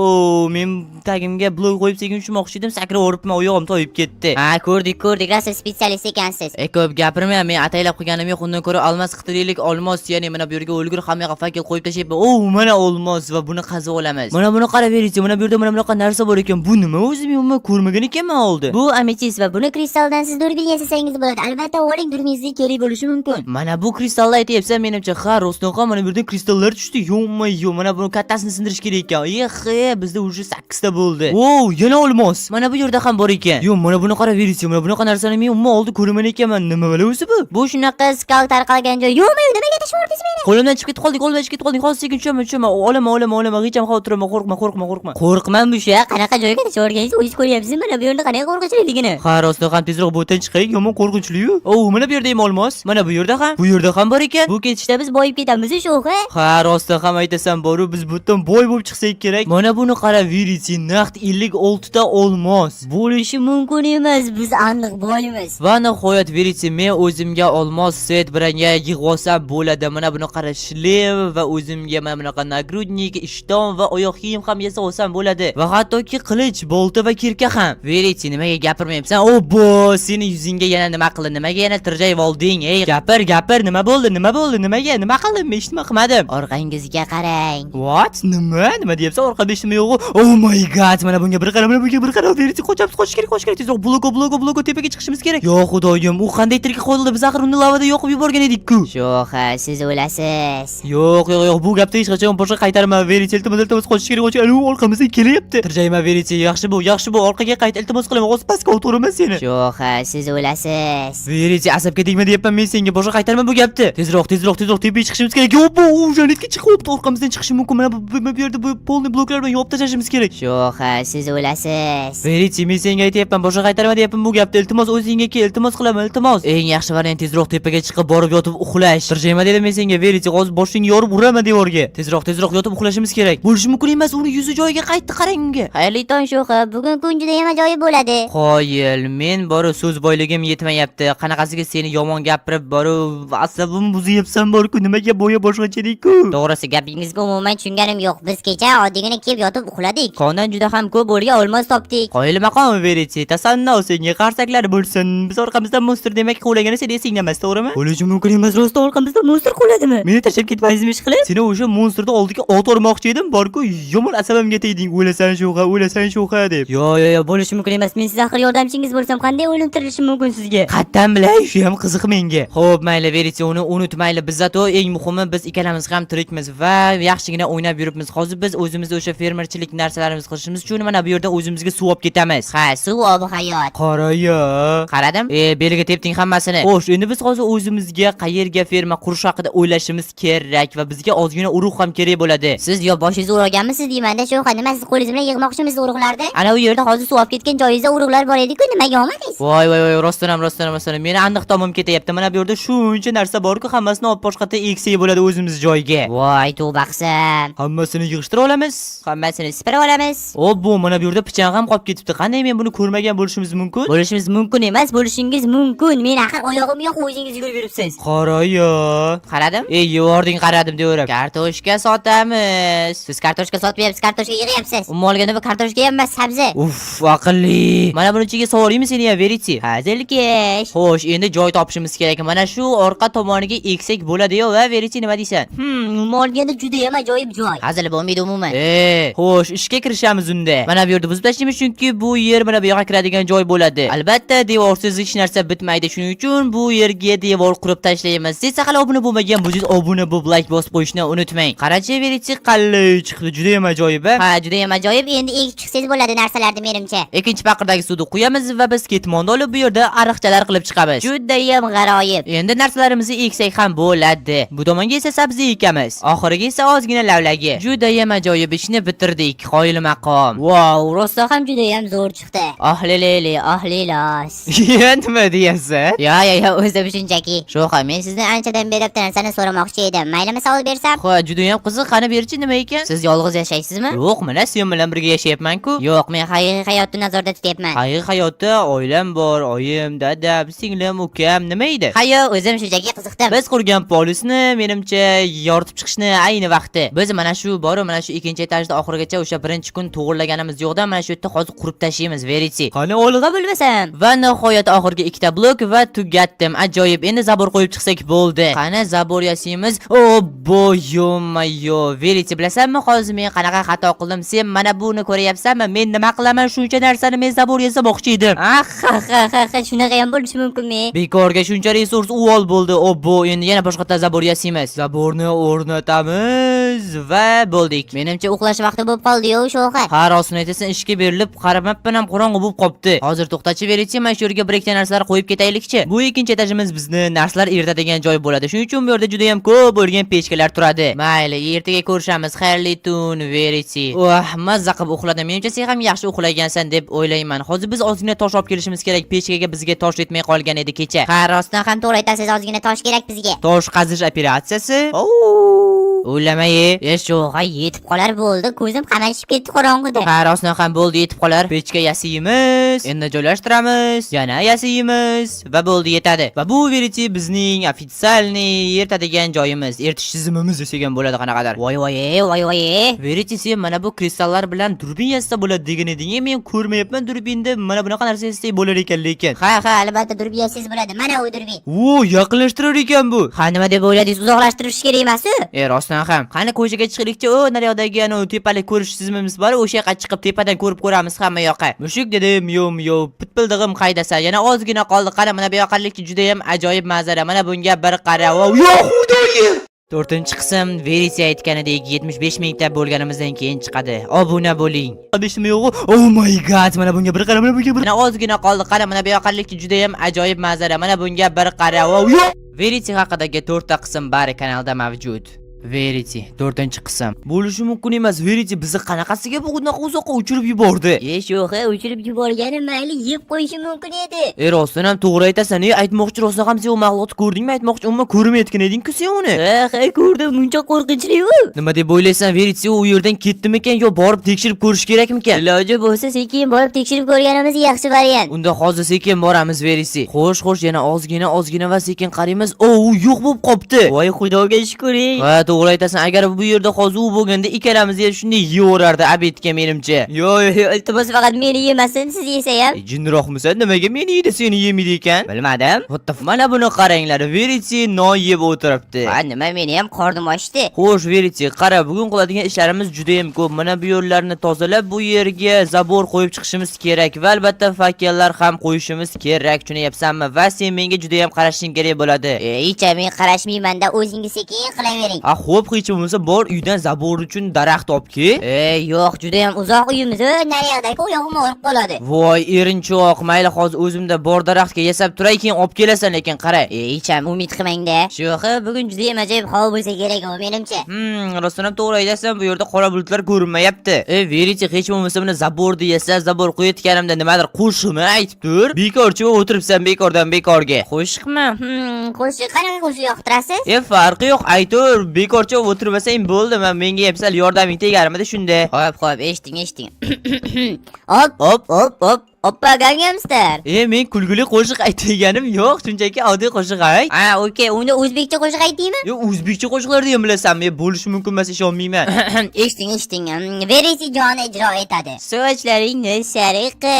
men tagimga blok qo'yib sekin tushmoqchi edim, sakrab o'ribman, oyog'im toyib ketdi. Ha, ko'rdik, ko'rdik, rosa специалист ekansiz. E, ko'p gapirma, men ataylab qilganim yo'q. Undan ko'ra olmos qidiraylik, olmos, ya'ni mana bu yerga o'lgur hamma yoqqa fakel qo'yib tashlayapman. O, mana olmos va buni qazib olamiz. Mana buni qaraverchi, mana bu yerda mana bunaqa narsa bor ekan. Bu nima o'zi? Men umuman ko'rmagan ekanman oldin. Bu ametist va buni kristaldan siz durbin yasasangiz bo'ladi. Albatta, oling, durbin kerak bo'lishi mumkin. Mana bu kristallar aytyapsan, menimcha, ha, rostdan ham mana bu yerdan kristallar tushdi. Yo'qmi, yo'q, mana buni kattasini sindirish kerak ekan. Eh, bizda уже 8 ta bo'ldi. O, yana olmos. Mana bu yerda ham bor ekan. Yo'q, mana buni qaraverchi, mana bunaqa narsani men umuman oldin ko'rmagan ekanman. Nima bo'la o'zi bu? Bu shunaqa skal tarqalgan joy. Yo'qmi, nimaga tashyapsiz meni? Qo'limdan chiqib ketib qoldik, qo'limdan chiqib ketib qoldik. Hozir sekin tushaman, tushaman. Olaman, olaman, olaman. Hech ham xavotir olma, qo'rqma, qo'rqma, qo'rqma. Qo'rqma musha, qanaqa joyga tashyapganingizni o'zingiz ko'ryapsizmi? Mana bu yerda qanaqa qo'rqinchliligini. Ha, rostdan ham tezroq bu yerdan chiqaylik, yomon qo'rqinchli-yu. O, mana bu yerda ham olmos. Mana bu yerda ham. Bu yerda ham bor ekan. Bu ketishda biz boyib ketamiz, sho'xa. Ha, rostdan ham aytasan, boru, biz bu yerdan boy bo'lib chiqsak kerak. Mana buni qara, Veriti, naqd 56 ta olmos. Bo'lishi mumkin emas, biz aniq boymiz. Va nihoyat, Veriti, men o'zimga olmos set biranga yig'ib olsam bo'ladi. Mana buni qara, шлем va o'zimga mana bunaqa нагрудник, ishton va oyoq kiyim ham yasab olsam bo'ladi. Va hattoki qilich, bolta va kirka ham. Veriti, nimaga gapirmayapsan? Obbo, seni yuzingga yana nima qildi? Nimaga yana tirjayib olding? Ey, gapir, gapir, nima bo'ldi? Nima bo'ldi? Nimaga? Nima qildim? Men hech nima qilmadim. Orqangizga qarang. What? Nima? Nima deyapsan? Orqada hech nima yo'q. Oh my God, mana bunga bir qara, mana bunga bir qara. Veriti, qochamiz, qochish kerak, qochish kerak. Tezroq bloko, bloko, bloko tepaga chiqishimiz kerak. Yo, xudoyim, u qanday tirik qoldi? Biz axir uni lavada yoqib yuborgan edik-ku. Sho'xa, siz o'lasiz. Yo'q, yo'q, yo'q, bu gapni hech qachon boshqa qaytarma. Veriti, iltimos, iltimos, qochish kerak, qochish kerak. U orqamizdan kelyapti. Chiqyapti. Tirjayma, Veriti, yaxshi bu, yaxshi bu. Orqaga qayt, iltimos qilaman. Hozir pastga o'tiraman seni. Sho'xa, siz o'lasiz. Veriti, asabga tegma deyapman men senga. Boshqa qaytarma bu gapni. Tezroq, tezroq, tezroq tepaga chiqishimiz kerak. Yo'q, bu janetga chiqyapti. Orqamizdan chiqishi mumkin. Mana bu yerda bu полный bloklar bilan yopib tashlashimiz kerak. Sho'xa, siz o'lasiz. Veriti, men senga aytyapman, boshqa qaytarma deyapman bu gapni. Iltimos, o'zingga kel, iltimos qilaman, iltimos. Eng yaxshi variant tezroq tepaga chiqib borib yotib uxlash. Tirjayma dedim men senga, Veriti, hozir boshingni yorib uraman devorga. Tezroq, tezroq yotib uxlashimiz kerak. Bo'lishi mumkin emas, uni yuzi joyiga qaytdi, qarang unga. Xayrli tong, Sho'xa. Bugun kun juda ham ajoyib bo'ladi. Qoyil, men boru so'z boyligim yetmayapti. Qanaqasiga seni yomon gapirib boru Asabim buzyapsan borku, nimaga boya boshqacha-ku? To'g'risi, gapingizga umuman tushunganim yo'q. Biz kecha oddiygina kelib yotib uxladik. Kondan juda ham ko'p bo'lgan olmos topdik. Qoyil maqom, Veriti, tasanno senga, qarsaklar bo'lsin. Biz orqamizdan monster demak quvlagani seni esingda emas, to'g'rimi? Bo'lishi mumkin emas, rost Orqamizdan monster quvladimi? Meni tashlab ketmaysizmi ish qilib? Seni o'sha monsterni oldiga otormoqchi edim, borku yomon asabimga tegding. O'lasan, sho'xa, o'lasan, sho'xa deb. Yo, yo, yo, bo'lishi mumkin emas. Men siz axir yordamchingiz bo'lsam, qanday o'lim tirilishim mumkin sizga? Qatdan bilay, shu ham qiziq menga. Xo'p, mayli, Veriti, uni unutmayli. Biz зато eng muhimi, biz ikkalamiz ham tirikmiz va yaxshigina o'ynab yuribmiz. Hozir biz o'zimiz o'sha fermerchilik narsalarimiz qilishimiz uchun mana bu yerda o'zimizga suv olib ketamiz. Ha, suv obi hayot. Qara-ya. Qaradim. E, beliga tepding hammasini. Xo'sh, endi biz hozir o'zimizga qayerga ferma qurish haqida o'ylashimiz kerak va bizga ozgina urug' ham kerak bo'ladi. Siz yo boshingizni urganmisiz deymanda, Sho'xa, nima, siz qo'lingiz bilan yig'moqchimisiz urug'larni? Ana u yerda hozir suv olib ketgan joyingizda urug'lar bor edi-ku, nimaga olmadingiz? Voy voy voy, rostdan ham, rostdan ham, rostdan ham. Meni aniq tomim ketyapti. Mana bu yerda shuncha narsa bor-ku, hammasini olib boshqatdan eksak bo'ladi o'zimiz joyga. Voy, tavba qilsam. Hammasini yig'ishtira olamiz. Hammasini sipirib olamiz. Obbo, mana bu yerda pichan ham qolib ketibdi. Qanday men buni ko'rmagan bo'lishimiz mumkin? Bo'lishimiz mumkin emas, bo'lishingiz mumkin. Men axir oyog'im yo'q, o'zingiz yugurib yuribsiz. Qara-ya. Qaradim. Ey, yevording, qaradim deyaverib. Kartoshka sotamiz. Siz kartoshka sotmayapsiz, kartoshka yig'yapsiz. Umuman olganda bu kartoshka ham emas, sabzi. Uff, aqlli. Mana buni ichiga sovoraymi seni ham, Veriti? Hazilkesh. Xo'sh, endi joy topishimiz kerak. Mana shu orqa tomoniga eksak bo'ladi-yu, va Veriti, nima deysan? Umuman olganda juda ham ajoyib joy. Hazil bo'lmaydi umuman. Xo'sh, ishga kirishamiz unda. Mana bu yerda buzib tashlaymiz, chunki bu yer mana bu yoqqa kiradigan joy bo'ladi. Albatta, devorsiz hech narsa bitmaydi. Shuning uchun bu yerga devor qurib tashlaymiz. Siz hali obuna bo'lmagan bo'lsangiz, obuna bo'lib, like bosib qo'yishni unutmang. Qarachi, Veriti, qalay chiqdi, juda ham ajoyib. Ha, juda ham ajoyib. Endi ekib chiqsangiz bo'ladi narsalarni menimcha. Ikkinchi paqirdagi suvni quyamiz va biz ketmonni olib bu yerda ariqchalar qilib chiqamiz. Juda ham g'aroyib. Endi narsalarimizni eksak ham bo'ladi. Bu tomonga esa sabzi ekamiz. Oxiriga esa ozgina lavlagi. Juda ham ajoyib ishni bitirdik. Qoyil maqom. Wow, rostdan ham juda ham zo'r chiqdi. Oh lele, oh lelos. Nima deyapsan? Yo, yo, yo, o'zim shunchaki. Sho'xa, men sizdan anchadan beri bitta narsani so'ramoqchi edim. Maylimi savol bersam? Ha, juda ham qiziq. Qani berchi, nima ekan? Siz yolg'iz yashaysizmi? Yo'q, mana sen bilan birga yashayapman-ku. Yo'q, men haqiqiy hayotni nazarda tutyapman. Haqiqiy hayotda oilam bor, oyim, dadam, singlim, ukam, nima edi? Ha, yo'q, o'zim shunchaki qiziqdim. Biz qurgan polisni menimcha yoritib chiqishni ayni vaqti. Biz mana shu boru mana shu ikkinchi etajda oxirigacha o'sha birinchi kun to'g'irlaganimiz yo'qdan mana shu yerda hozir qurib tashlaymiz, Veriti. Qani olg'a Bo'lmasam. Va nihoyat oxirgi ikkita blok va tugatdim. Ajoyib. Endi забор qo'yib chiqsak bo'ldi. Qani забор yasaymiz. Obbo, ё-моё. Veriti, bilasanmi hozir men qanaqa xato qildim? Sen mana buni ko'ryapsanmi? Men nima qilaman shuncha narsani, men забор yasamoqchi edim. Ah, ha, ha, ha, ha, shunaqa ham bo'lishi mumkinmi? Bekorga shuncha resurs uvol bo'ldi. Obbo, endi yana boshqatdan забор yasaymiz. Забор ni o'rnatamiz va bo'ldik. Menimcha uxlash vaqti bo'lib qoldi-yu, sho'xa. Ha, rostini aytasan, ishga berilib qaramabman ham, qorong'i bo'lib qolibdi. Hozir to'xtachi, Veriti, mana shu yerga bir ikkita narsalar qo'yib ketaylikchi. Bu ikkinchi etajimiz bizni narsalar eritadigan joy bo'ladi. Shuning uchun bu yerda juda ham ko'p bo'lgan pechkalar turadi. Mayli, ertaga ko'rishamiz. Xayrli tun, Veriti. Oh, mazza qilib uxladim. Menimcha sen ham yaxshi uxlagansan deb o'ylayman. Hozir biz ozgina tosh olib kelishimiz kerak. Pechkaga bizga tosh yetmay qolgan edi kecha. Ha, rostdan ham to'g'ri aytasiz, ozgina tosh kerak bizga. Tosh qazish operatsiyasi. O'ylamay. E, sho'xa, yetib qolar bo'ldi. Ko'zim qamashib ketdi qorong'ida. Ha, rostdan ham bo'ldi, yetib qolar. Pechka yasaymiz, endi joylashtiramiz, yana yasaymiz va bo'ldi, yetadi. Va bu, Veriti, bizning официальный eritadigan joyimiz, eritish tizimimiz desak ham bo'ladi qanaqadir. Voy voy, e, voy voy, e. Veriti, sen mana bu kristallar bilan durbin yasa bo'ladi degan eding, men ko'rmayapman durbinda mana bunaqa narsa yasak bo'lar ekan lekin. Ha, ha, albatta durbin yasangiz bo'ladi. Mana u durbin. O, yaqinlashtirar ekan bu. Ha, nima deb o'yladingiz? Uzoqlashtirish kerak emas-u. E, rostdan ham. Qani ko'chaga chiqaylikchi, u naryoqdagi anavi tepalik ko'rish tizimimiz bor, o'sha yoqqa chiqib tepadan ko'rib ko'ramiz hamma yoqqa. Mushuk dedim, yom yo, pitpildig'im qaydasan? Yana ozgina qoldi. Qara, mana bu yoqqalikchi, juda ham ajoyib manzara. Mana bunga bir qara. Yo, xudoyim! To'rtinchi qism Verisi aytganidek 75 mingta bo'lganimizdan keyin chiqadi. Obuna bo'ling. Adashimi yo'q? Oh my God, mana bunga bir qara, mana bunga bir. Mana ozgina qoldi. Qara, mana bu yoqalik juda ham ajoyib manzara. Mana bunga bir qara. Wow, yo'q. Verity haqidagi to'rtta qism bari kanalda mavjud. Verity, to'rtinchi qism. Bo'lishi mumkin emas. Verity bizni qanaqasiga bu bunaqa uzoqqa uchirib yubordi? E, sho'xi, uchirib yuborgani mayli, yeb qo'yishi mumkin edi. E, rostdan ham to'g'ri aytasan. E, aytmoqchi, rostdan ham sen u maxluqni ko'rdingmi? Aytmoqchi, umuman ko'rmayotgan eding-ku sen uni. Ha, ko'rdim, muncha qo'rqinchli u. Nima deb o'ylaysan, Verity u yerdan ketdimikan yo borib tekshirib ko'rish kerakmikan? Iloji bo'lsa, sekin borib tekshirib ko'rganimiz yaxshi variant. Unda hozir sekin boramiz, Verisi. Xo'sh, xo'sh, yana ozgina, ozgina va sekin qaraymiz. O, u yo'q bo'lib qopti. Voy, xudoga shukur, ey. Ha, to'g'ri aytasan. Agar bu yerda hozir u bo'lganda ikkalamizni ham shunday yeyaverardi обед ga menimcha. Yo'q, yo'q, iltimos, faqat meni yemasin, siz yesa ham. E, jinniroqmisan? Nimaga meni yeydi, seni yemaydi ekan? Bilmadim. What the Mana buni qaranglar. Verity non yeb o'tiribdi. Ha, nima, meni ham qornim ochdi. Xo'sh, Verity, qara, bugun qiladigan ishlarimiz juda ham ko'p. Mana bu yo'llarni tozalab, bu yerga забор qo'yib chiqishimiz kerak va albatta fakellar ham qo'yishimiz kerak, tushunyapsanmi? Va sen menga juda ham qarashing kerak bo'ladi. E, hech men qarashmayman-da, o'zingiz sekin qilavering. A, xo'p, hech bo'lmasa bor uydan забор uchun daraxt olib kel. E, yo'q, juda ham uzoq uyimiz, naryoqdagi oyog'im og'rib qoladi. Voy, erinchoq, mayli, hozir o'zimda bor daraxtga yasab turay, keyin olib kelasan, lekin qara. E, hech ham umid qilmang-da. Sho'xi, bugun juda ham ajoyib havo bo'lsa kerak u menimcha. Rostdan ham to'g'ri aytasan, bu yerda qora bulutlar ko'rinmayapti. E, Verity, hech bo'lmasa buni забор ni yasa, забор qo'yayotganimda nimadir qo'shig'mi aytib tur. Bekorchi o'tiribsan bekordan bekorga. Qo'shiqmi? Qo'shiq, qanaqa qo'shiq yoqtirasiz? E, farqi yo'q, aytur, bekorchi o'tirmasang bo'ldi, man menga ham sal yordaming tegarmidi shunda. Xo'p, xo'p, eshiting, eshiting. Hop, hop, hop, hop. Oppa Gangnam Style. E, men kulgili qo'shiq aytganim yo'q, shunchaki oddiy qo'shiq ayt. Ha, okey, unda o'zbekcha qo'shiq aytaymi? Yo, o'zbekcha qo'shiqlarni ham bilasanmi? E, bo'lishi mumkin emas, ishonmayman. Eshiting, eshiting. Verisi joni ijro etadi. Sochlaringni sariqi,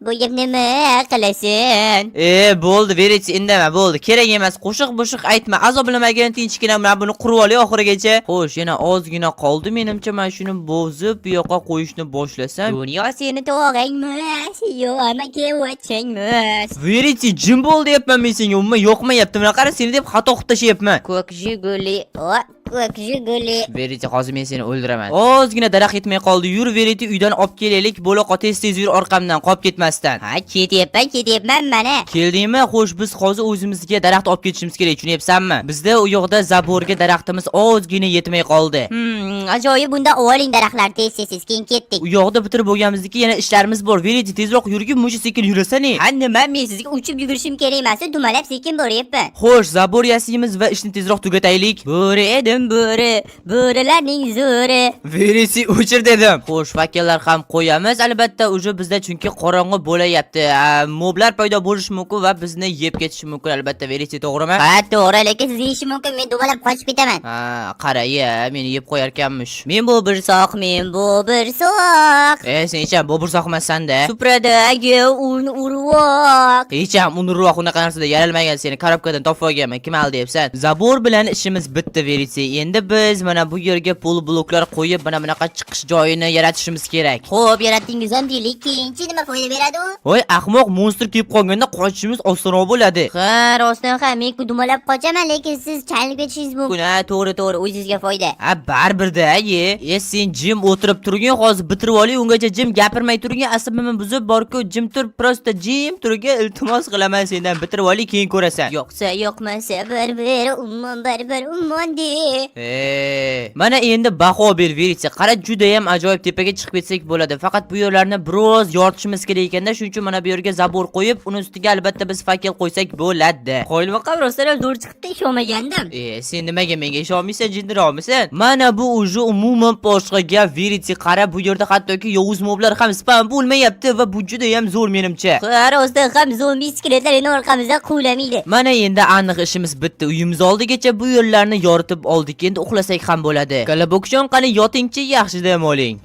bu gap nima qilasan? E, bo'ldi, Verity, indama, bo'ldi. Kerak emas, qo'shiq bo'shiq aytma. Azoblamagin, tinchgina mana buni qurib olay oxirigacha. Xo'sh, yana ozgina qoldi menimcha, mana shuni bozib bu yoqqa qo'yishni boshlasam. Dunyo seni tog'angmas, yo'q amaki vachangmas. Verity, jim bo'l deyapman men senga, umuman yoqmayapti. Mana qara, seni deb xato qilib tashlayapman. Ko'k Jiguli, o, ko'k Jiguli. Verity, hozir men seni o'ldiraman. Ozgina daraxt yetmay qoldi. Yur, Verity, uydan olib kelaylik. Bo'la qol, tez tez yur orqamdan, qolib ketmasdan. Ha, ketyapman, ketyapman mana. Keldingmi? Xo'sh, biz hozir o'zimizga daraxt olib ketishimiz kerak, tushunyapsanmi? Bizda u yoqda забор ga daraxtimiz ozgina yetmay qoldi. Ajoyib, bunda oling daraxtlar tez tez tez, keyin ketdik. U yoqda bitirib bo'lganimizdan keyin yana ishlarimiz bor. Verity, tezroq yurgin, muncha sekin yurasan. Ha, nima, men sizga uchib yugurishim kerak emas, dumalab sekin boryapman. Xo'sh, забор yasaymiz va ishni tezroq tugataylik. Bo'ri edim, bo'ri, bo'rilarning zo'ri. Verity, o'chir dedim. Xo'sh, fakellar ham qo'yamiz albatta, уже bizda chunki qorong'i bo'layapti. Moblar paydo bo'lishi mumkin va bizni yeb ketishi mumkin albatta, Verity, to'g'rimi? Ha, to'g'ri, lekin sizni yeyishi mumkin, men dumalab qochib ketaman. Ha, qara, ya, meni yeb qo'yarkanmish. Men bu bir soq, men bu bir soq. E, sen hech ham bo'bursoq emassan-da. Supradagi un urvoq. Hech ham un urvoq unaqa narsada yaralmagan, seni коробка dan topib olganman. Kim aldayapsan? Забор bilan ishimiz bitdi, Verity. Endi biz mana bu yerga pol bloklar qo'yib, mana bunaqa chiqish joyini yaratishimiz kerak. Xo'p, yaratdingiz ham deylik, keyinchi nima foyda beradi u? Voy, ahmoq, monstr kelib qolganda qochishimiz osonroq bo'ladi. Ha, rostdan ham men dumalab qochaman, lekin siz chalinib ketishingiz mumkin. Ha, to'g'ri, to'g'ri, o'zingizga foyda. Ha, baribir-da, ye. E, sen jim o'tirib turgin, hozir bitirib olay, ungacha jim gapirmay turgin, asabimni buzib borku, jim tur, просто jim turgin, iltimos qilaman sendan, bitirib olay, keyin ko'rasan. Yo'qsa, yo'qmasa bir bir ummon, bir bir ummon de. E, mana endi baho ber, Verity. Qara, juda ham ajoyib tepaga chiqib ketsak bo'ladi. Faqat bu yerlarni biroz yoritishimiz kerak ekanda, shuning uchun mana bu yerga забор qo'yib, uni ustiga albatta biz fakel qo'ysak bo'ladi. Qo'yilmoqqa rostdan ham zo'r chiqibdi, ishonmagandim. E, sen nimaga menga ishonmaysan, jinniroqmisan? Mana bu уже umuman boshqa gap, Verity. Qara, bu yerda hattoki yovuz moblar ham spawn bo'lmayapti va bu juda ham zo'r menimcha. Ha, rostdan ham zombi skeletlar endi orqamizdan quvlamaydi. Mana endi aniq ishimiz bitdi. Uyimiz oldigacha bu yerlarni yoritib oldik. Endi uxlasak ham bo'ladi. Kolobokjon, qani yotingchi, yaxshi dam oling.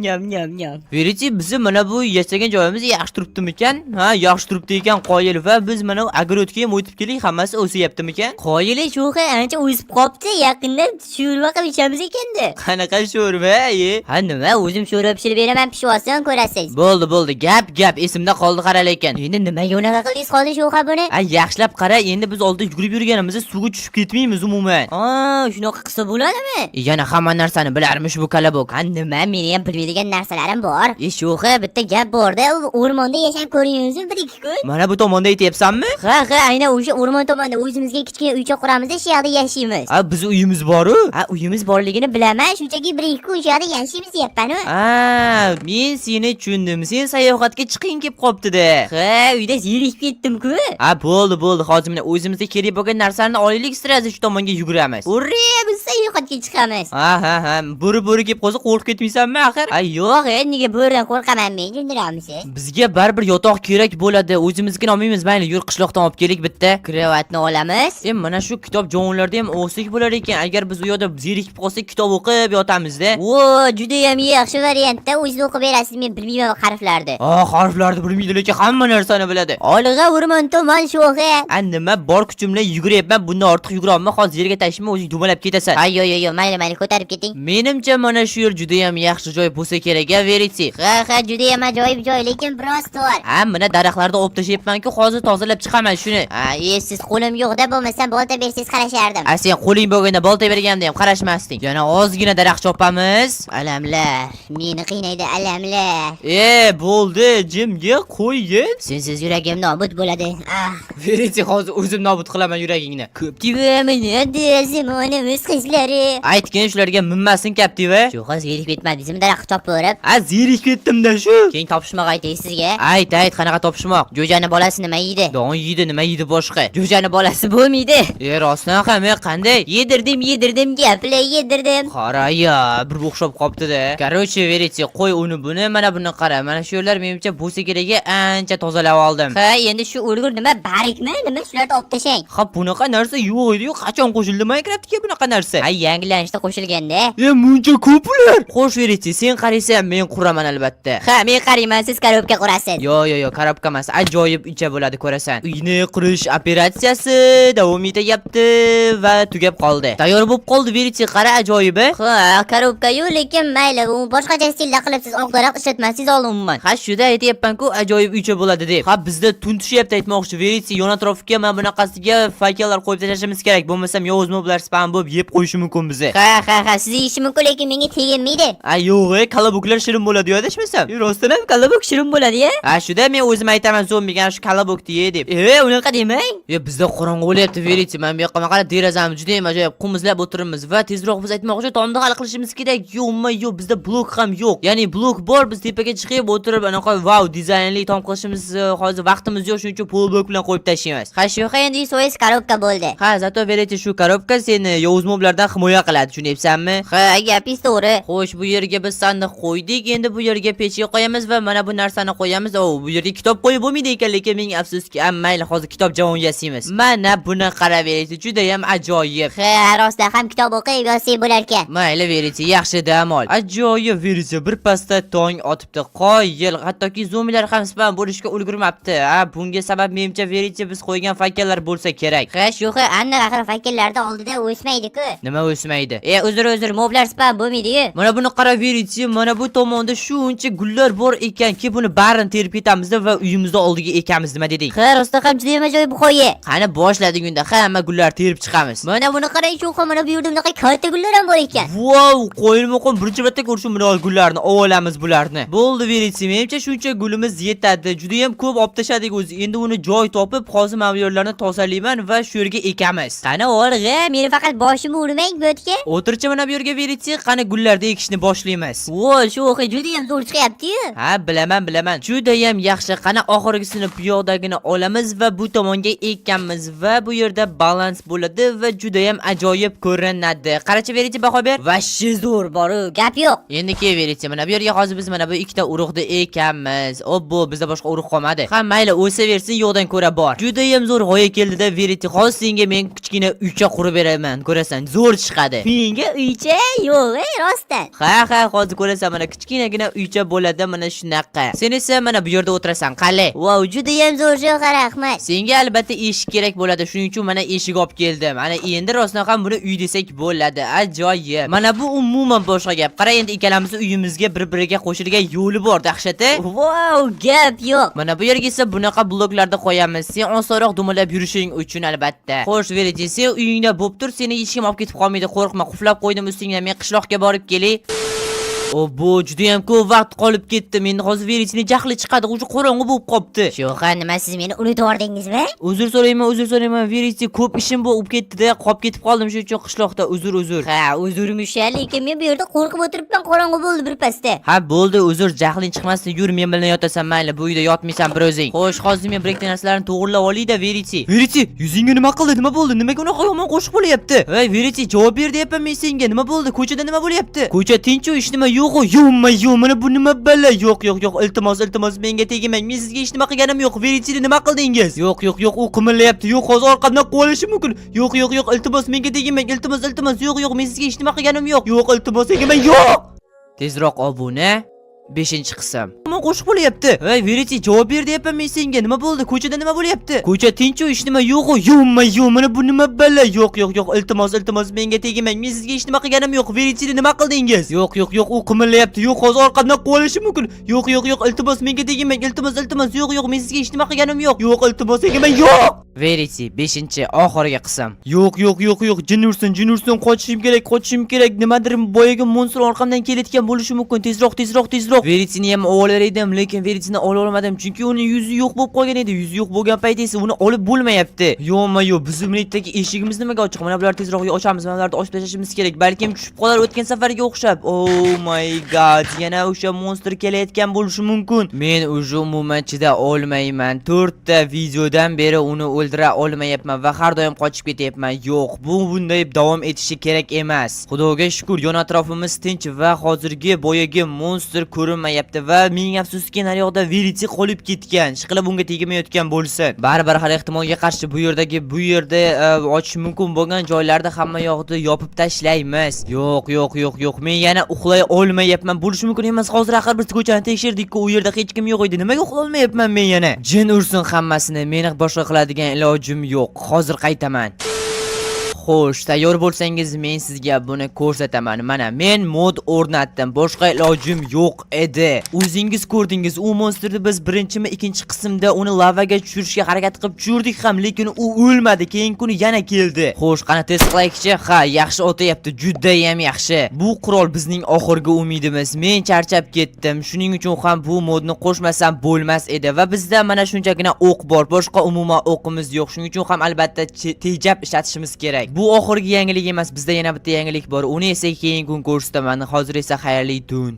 Nyam nyam nyam. Verity, bizni mana bu yashagan joyimiz yaxshi turibdimikan? Ha, yaxshi turibdi ekan, qoyil, va biz mana огород ga ham o'tib keling, hammasi o'syaptimikan? Qoyili, sho'xi, ancha o'sib qolibdi, yaqinda sho'rva qilib ichamiz ekanda. Qanaqa sho'rva, e? Ha, nima, o'zim sho'rva pishirib beraman, pishib olsin ko'rasiz. Bo'ldi, bo'ldi. Gap, gap esimda qoldi, qara lekin. Endi nimaga unaqa qildingiz qoldi sho'xa buni? A, yaxshilab qara, endi biz oldin yugurib yurganimizda suvga tushib ketmaymiz umuman. Aa, Shunaqa qilsa bo'ladimi? Yana hamma narsani bilarmish bu колобок. Ha, nima, meni ham bilmaydigan narsalarim bor. E, sho'xi, bitta gap borda, u o'rmonda yashab ko'ringizmi bir ikki kun? Mana bu tomonda aytyapsanmi? Ha, aynan o'sha o'rmon tomonda o'zimizga kichkina uycha quramiz, shu yoqda yashaymiz. A, biz uyimiz bor-u. Ha, uyimiz borligini bilaman, shunchaki bir ikki kun shu yoqda yashaymiz deyapman-u. A, men seni tushundim. Sen sayohatga chiqing kelib qolibdi-da. Ha, uyda zerikib ketdim-ku. Ha, bo'ldi, bo'ldi. Hozir mana o'zimizga kerak bo'lgan narsani olaylik, сразу shu tomonga yuguramiz. Urra, biz sayohatga chiqamiz. Ha. Bo'ri bo'ri kelib qolsa qo'rqib ketmaysanmi axir? Ha, yo'q, nega bo'ridan qo'rqaman men, tushuntiramisiz? Bizga baribir yotoq kerak bo'ladi. O'zimiznikini olmaymiz, mayli, yur, qishloqdan olib kelik bitta. Кровать ni olamiz. E, mana shu kitob javonlarda ham o'qsak bo'lar ekan. Agar biz u yoqda zerikib qolsak, kitob o'qib yotamizda. Vo, judayam yaxshi variantda, o'zingiz o'qib berasiz, men bilmayman harflarni. Ah, harflarni bilmaydi, lekin hamma narsani biladi. Olg'a, o'rmon tomon, sho'xi. A, nima, bor kuchim bilan yuguryapman, bundan ortiq yugura olmayman. Hozir yerga tashlayman, o'zing dumalab ketasan. Ay, yo'q, yo'q, yo'q, mayli, mayli, ko'tarib keting. Menimcha mana shu yer juda ham yaxshi joy bo'lsa kerak, a, Veriti. Ha, judayam ajoyib joy, lekin biroz tor. Ha, mana daraxtlarni olib tashlayapman-ku, hozir tozalab chiqaman shuni. Ha, siz qo'lim yo'qda, bo'lmasam bolta bersangiz qarashardim. A, sen qo'ling bo'lganda bolta berganda ham qarashmasding. Yana ozgina daraxt chopamiz. Alamlar, meni qiynaydi alamlar. E, bo'ldi, jimga qo'ygin. Sensiz yuragim nobud bo'ladi. Ah. Veriti, hozir o'zim nobud qilaman yuragingni. Ko'p tevamanadi zamonamiz qizlari. Aytgin shularga minmasin Captiva. Shu qiz zerikib ketmadingizmi daraxt chopib? A, zerikib ketdim-da shu. Keyin topishmoq aytay sizga. Ayt, ayt, qanaqa topishmoq? Jo'jani bolasi nima yeydi? Don yeydi, nima yeydi boshqa? Jo'jani bolasi bo'lmaydi. E, rostdan ham, e, qanday? Yedirdim, yedirdim, gaplar yedirdim. Qara ya, bir o'xshab qolibdi-da. Короче, Veriti, qo'y uni buni, mana buni qara. Mana shu yerlar menimcha bo'lsa kerak, ancha tozalab oldim. Ha, endi shu o'lgur nima, barikmi? Nima, shularni olib tashlang. Ha, bunaqa narsa yo'q edi-yu, qachon qo'shildi Minecraftga bunaqa narsa? Ha, yangilanishda qo'shilganda. E, muncha ko'p ular. Xo'sh, Veriti, sen qaraysan, men quraman albatta. Ha, men qarayman, siz коробка qurasiz. Yo, yo, yo, коробка emas, ajoyib uycha bo'ladi, ko'rasan. Uyni qurish operatsiyasi davom etyapti va tugab qoldi. Tayyor bo'lib qoldi, Veriti, qara ajoyibi. Ha, коробка yo'q, lekin mayli, u boshqacha stilda qilibsiz, oq daraxt ishlatmasangiz oldin umuman. Ha, shuda aytyapman-ku, ajoyib uycha bo'ladi deb. Ha, bizda tun tushyapti aytmoqchi, Veriti, yon atrofiga mana bunaqasiga факел lar qo'yib tashlashimiz kerak. Bo'lmasam yovuz moblar spawn bo'lib yeb qo'yishi mumkin bizni. Ha, sizni yeyishi mumkin, lekin menga teginmaydi. A, yo'q, e, колобок lar shirin bo'ladi, adashmasam. E, rostdan ham Колобок shirin bo'ladi ya? Ha, shuda men o'zim aytaman zombiga ana shu колобок ni ye deb. E, unaqa demang. E, bizda qorong'u bo'lyapti, Veriti. Mana bu yoqqa qara, derazamiz juda ham ajoyib qumizlab o'tiribmiz va tezroq biz aytmoqchi tomni hal qilishimiz kerak. Yo'qmi, yo'q, bizda blok ham yo'q. Ya'ni blok bor, biz tepaga chiqib o'tirib anaqa vau dizaynli tom qilishimiz hozir vaqtimiz yo'q, shuning uchun pol blok bilan qo'yib tashlaymiz. Ha, shunaqa endi 100% коробка bo'ldi. Ha, зато Veriti, shu коробка seni yovuz moblardan himoya qiladi, tushunyapsanmi? Ha, gapingiz to'g'ri. Xo'sh, bu yerga biz sandiq qo'ydik, endi bu yerga pechka qo'yamiz va mana bu narsani qo'yamiz. O, bu yerga kitob qo'yib bo'lmaydi ekan, lekin ming afsuski, mayli, hozir kitob javon yasaymiz. Mana buni qarab, Veriti, juda ham ajoyib. Ha, rostdan ham kitob o'qib yozsak bo'larkan. Mayli, Veriti, yaxshi dam ol. Ajoyib, Veriti, bir pasda tong otibdi. Qoyil, hattoki zombilar ham spawn bo'lishga ulgurmabdi. Ha, bunga sabab menimcha, Veriti, biz qo'ygan факел lar bo'lsa kerak. Ha, shuxi, aniq axir факел larda oldida o'smaydi-ku. Nima o'smaydi? E, uzr, uzr, moblar spawn bo'lmaydi-yu. Mana buni qara, Veriti, mana bu tomonda shuncha gullar bor ekanki, buni barini terib ketamiz va uyimizni oldiga ekamiz, nima deding? Ha, rostdan ham juda ham ajoyib g'oya. Qani boshladik unda, hamma gullar terib chiqamiz. Mana buni qarang, shuxi, mana bu yerda bunaqa katta gullar ham bor ekan. Vau, qo'yilma qo'y, birinchi marta ko'rishim bunaqa gullarni, olamiz bularni. Bo'ldi, Veriti, menimcha shuncha gulimiz yetadi. Juda ham ko'p olib tashladik o'zi. Endi uni joy topib, hozir mana bu yerlarni tozalayman va shu yerga ekamiz. Qani o'rg'a, meni faqat boshimni urmang bu yerga. O'tirchi mana bu yerga, Veriti, qani gullarni ekishni boshlaymiz. Vo, shuxi, juda ham zo'r chiqyapti-yu. Ha, bilaman, bilaman. Juda ham yaxshi. Qani oxirgisini piyodagini olamiz va bu tomonga ekamiz va bu yerda balans bo'ladi va juda ham ajoyib ko'rinadi. Qarachi, Veriti, baho ber. Вообще zo'r boru, gap yo'q. Endi kelaverchi, mana bu yerga hozir biz mana bu ikkita urug'ni ekamiz. Obbo, bizda boshqa urug' qolmadi. Ha, mayli, o'saversin, yo'qdan ko'ra bor. Juda ham zo'r g'oya keldida, Veriti. Hozir senga men kichkina uycha qurib beraman, ko'rasan, zo'r chiqadi. Menga uycha yo'q, ey, rostdan. Ha, hozir ko'rasan, mana kichkinagina uycha bo'ladi, mana shunaqa. Sen esa mana bu yerda o'tirasan, qalay? Vau, juda ham zo'r shuxi, rahmat. Senga albatta eshik kerak bo'ladi, shuning uchun mana eshik olib keldim. Mana endi rostdan ham buni uy desak bo'ladi. Ajoyib. Mana bu umuman boshqa gap. Qara, endi ikkalamizni uyimizga bir-biriga qo'shilgan yo'li bor, dahshati. Vau, gap yo'q. Mana bu yerga esa bunaqa bloklarni qo'yamiz. Sen osonroq dumalab yurishing uchun albatta. Xo'sh, Veriti, sen uyingda bo'lib tur, seni hech kim olib ketib qolmaydi, qo'rqma. Qulflab qo'ydim ustingdan. Men qishloqqa borib kelay. O, bu juda ham ko'p vaqt qolib ketdi. Meni hozir Veritini jahli chiqadi, уже qorong'i bo'lib qolibdi. Sho'xa, nima, siz meni unutib yubordingizmi? Uzr so'rayman, uzr so'rayman. Veriti, ko'p ishim bo'lib ketdi-da, qolib ketib qoldim shu uchun qishloqda. Uzr, uzr. Ha, uzrmish, lekin men bu yerda qo'rqib o'tiribman, qorong'i bo'ldi bir pasda. Ha, bo'ldi, uzr, jahling chiqmasin, yur, men bilan yotasan, mayli, bu uyda yotmaysan bir o'zing. Xo'sh, hozir men bir ikkita narsalarni to'g'irlab olay-da, Veriti. Veriti, yuzingga nima qildi? Nima bo'ldi? Nimaga unaqa yomon qo'shiq bo'lyapti? Hey, Veriti, javob ber deyapman men senga. Nima bo'ldi? Ko'chada nima bo'lyapti? Ko'cha tinch-u, hech nima yo'q-u. Yo'qma, yo'q, mana bu nima bala? Yo'q, yo'q, yo'q, iltimos, iltimos, menga tegmang. Men sizga hech nima qilganim yo'q. Veritini nima qildingiz? Yo'q, yo'q, yo'q, u qimirlayapti. Yo'q, hozir orqamdan quvolishi mumkin. Yo'q, yo'q, yo'q, iltimos, menga tegmang. Iltimos, iltimos, yo'q, yo'q, men sizga hech nima qilganim yo'q. Yo'q, iltimos, tegmang. Yo'q! Tezroq obuna. 5-qism. Nima qo'shiq bo'lyapti? Hey, Veriti, javob ber deyapman men senga. Nima bo'ldi? Ko'chada nima bo'lyapti? Ko'cha tinch-u, hech nima yo'q-u. Yo'qma, yo'q, mana bu nima bala? Yo'q, yo'q, yo'q, iltimos, iltimos, menga tegmang. Men sizga hech nima qilganim yo'q. Veritini nima qildingiz? Yo'q, yo'q, yo'q, u qimirlayapti. Yo'q, hozir orqamdan quvolishi mumkin. Yo'q, yo'q, yo'q, iltimos, menga tegmang. Iltimos, iltimos, yo'q, yo'q, men sizga hech nima qilganim yo'q. Yo'q, iltimos, tegmang. Yo'q! Veriti, 5-oxirgi qism. Yo'q, yo'q, yo'q, yo'q, jin ursin, jin ursin, qochishim kerak, qochishim kerak. Nimadir, boyagi monstr orqamdan kelayotgan bo'lishi mumkin. Tezroq, tezroq, tezroq. Veritini ham olar edim, lekin Veritini ola olmadim, chunki uni yuzi yo'q bo'lib qolgan edi. Yuzi yo'q bo'lgan payt esa uni olib bo'lmayapti. Yo'qma, yo'q, bizim yerdagi eshigimiz nimaga ochiq? Mana bularni tezroq ochamiz, mana bularni ochib tashlashimiz kerak. Balkim tushib qolar o'tgan safarga o'xshab. Oh my God, yana o'sha monstr kelayotgan bo'lishi mumkin. Men уже umuman chida olmayman. To'rtta videodan beri uni o'ldira olmayapman va har doim qochib ketyapman. Yo'q, bu bunday davom etishi kerak emas. Xudoga shukur, yon atrofimiz tinch va hozirgi boyagi monstr ko'rinmayapti va ming afsuski, naryoqda Veriti qolib ketgan. Ishqilib unga tegmayotgan bo'lsin. Baribir har ehtimolga qarshi bu yerda ochish mumkin bo'lgan joylarda hamma yoqni yopib tashlaymiz. Yo'q, yo'q, yo'q, yo'q. Men yana uxlay olmayapman. Bo'lishi mumkin emas. Hozir axir biz ko'chani tekshirdik-ku, u yerda hech kim yo'q edi. Nimaga uxlay olmayapman men yana? Jin ursin hammasini. Meni boshqa qiladigan ilojim yo'q. Hozir qaytaman. Xo'sh, tayyor bo'lsangiz, men sizga buni ko'rsataman. Mana, men mod o'rnatdim. Boshqa ilojim yo'q edi. O'zingiz ko'rdingiz, u monstrni biz birinchimi, ikkinchi qismda uni lavaga tushirishga harakat qilib tushirdik ham, lekin u o'lmadi. Keyingi kuni yana keldi. Xo'sh, qani, test qilaylikchi. Ha, yaxshi otyapti, juda ham yaxshi. Bu qurol bizning oxirgi umidimiz. Men charchab ketdim. Shuning uchun ham bu modni qo'shmasam bo'lmas edi va bizda mana shunchagina o'q bor. Boshqa umuman o'qimiz yo'q. Shuning uchun ham albatta tejab ishlatishimiz kerak. Bu oxirgi yangilik emas, bizda yana bitta yangilik bor. Uni esa keyingi kun ko'rsataman. Hozir esa xayrli tun.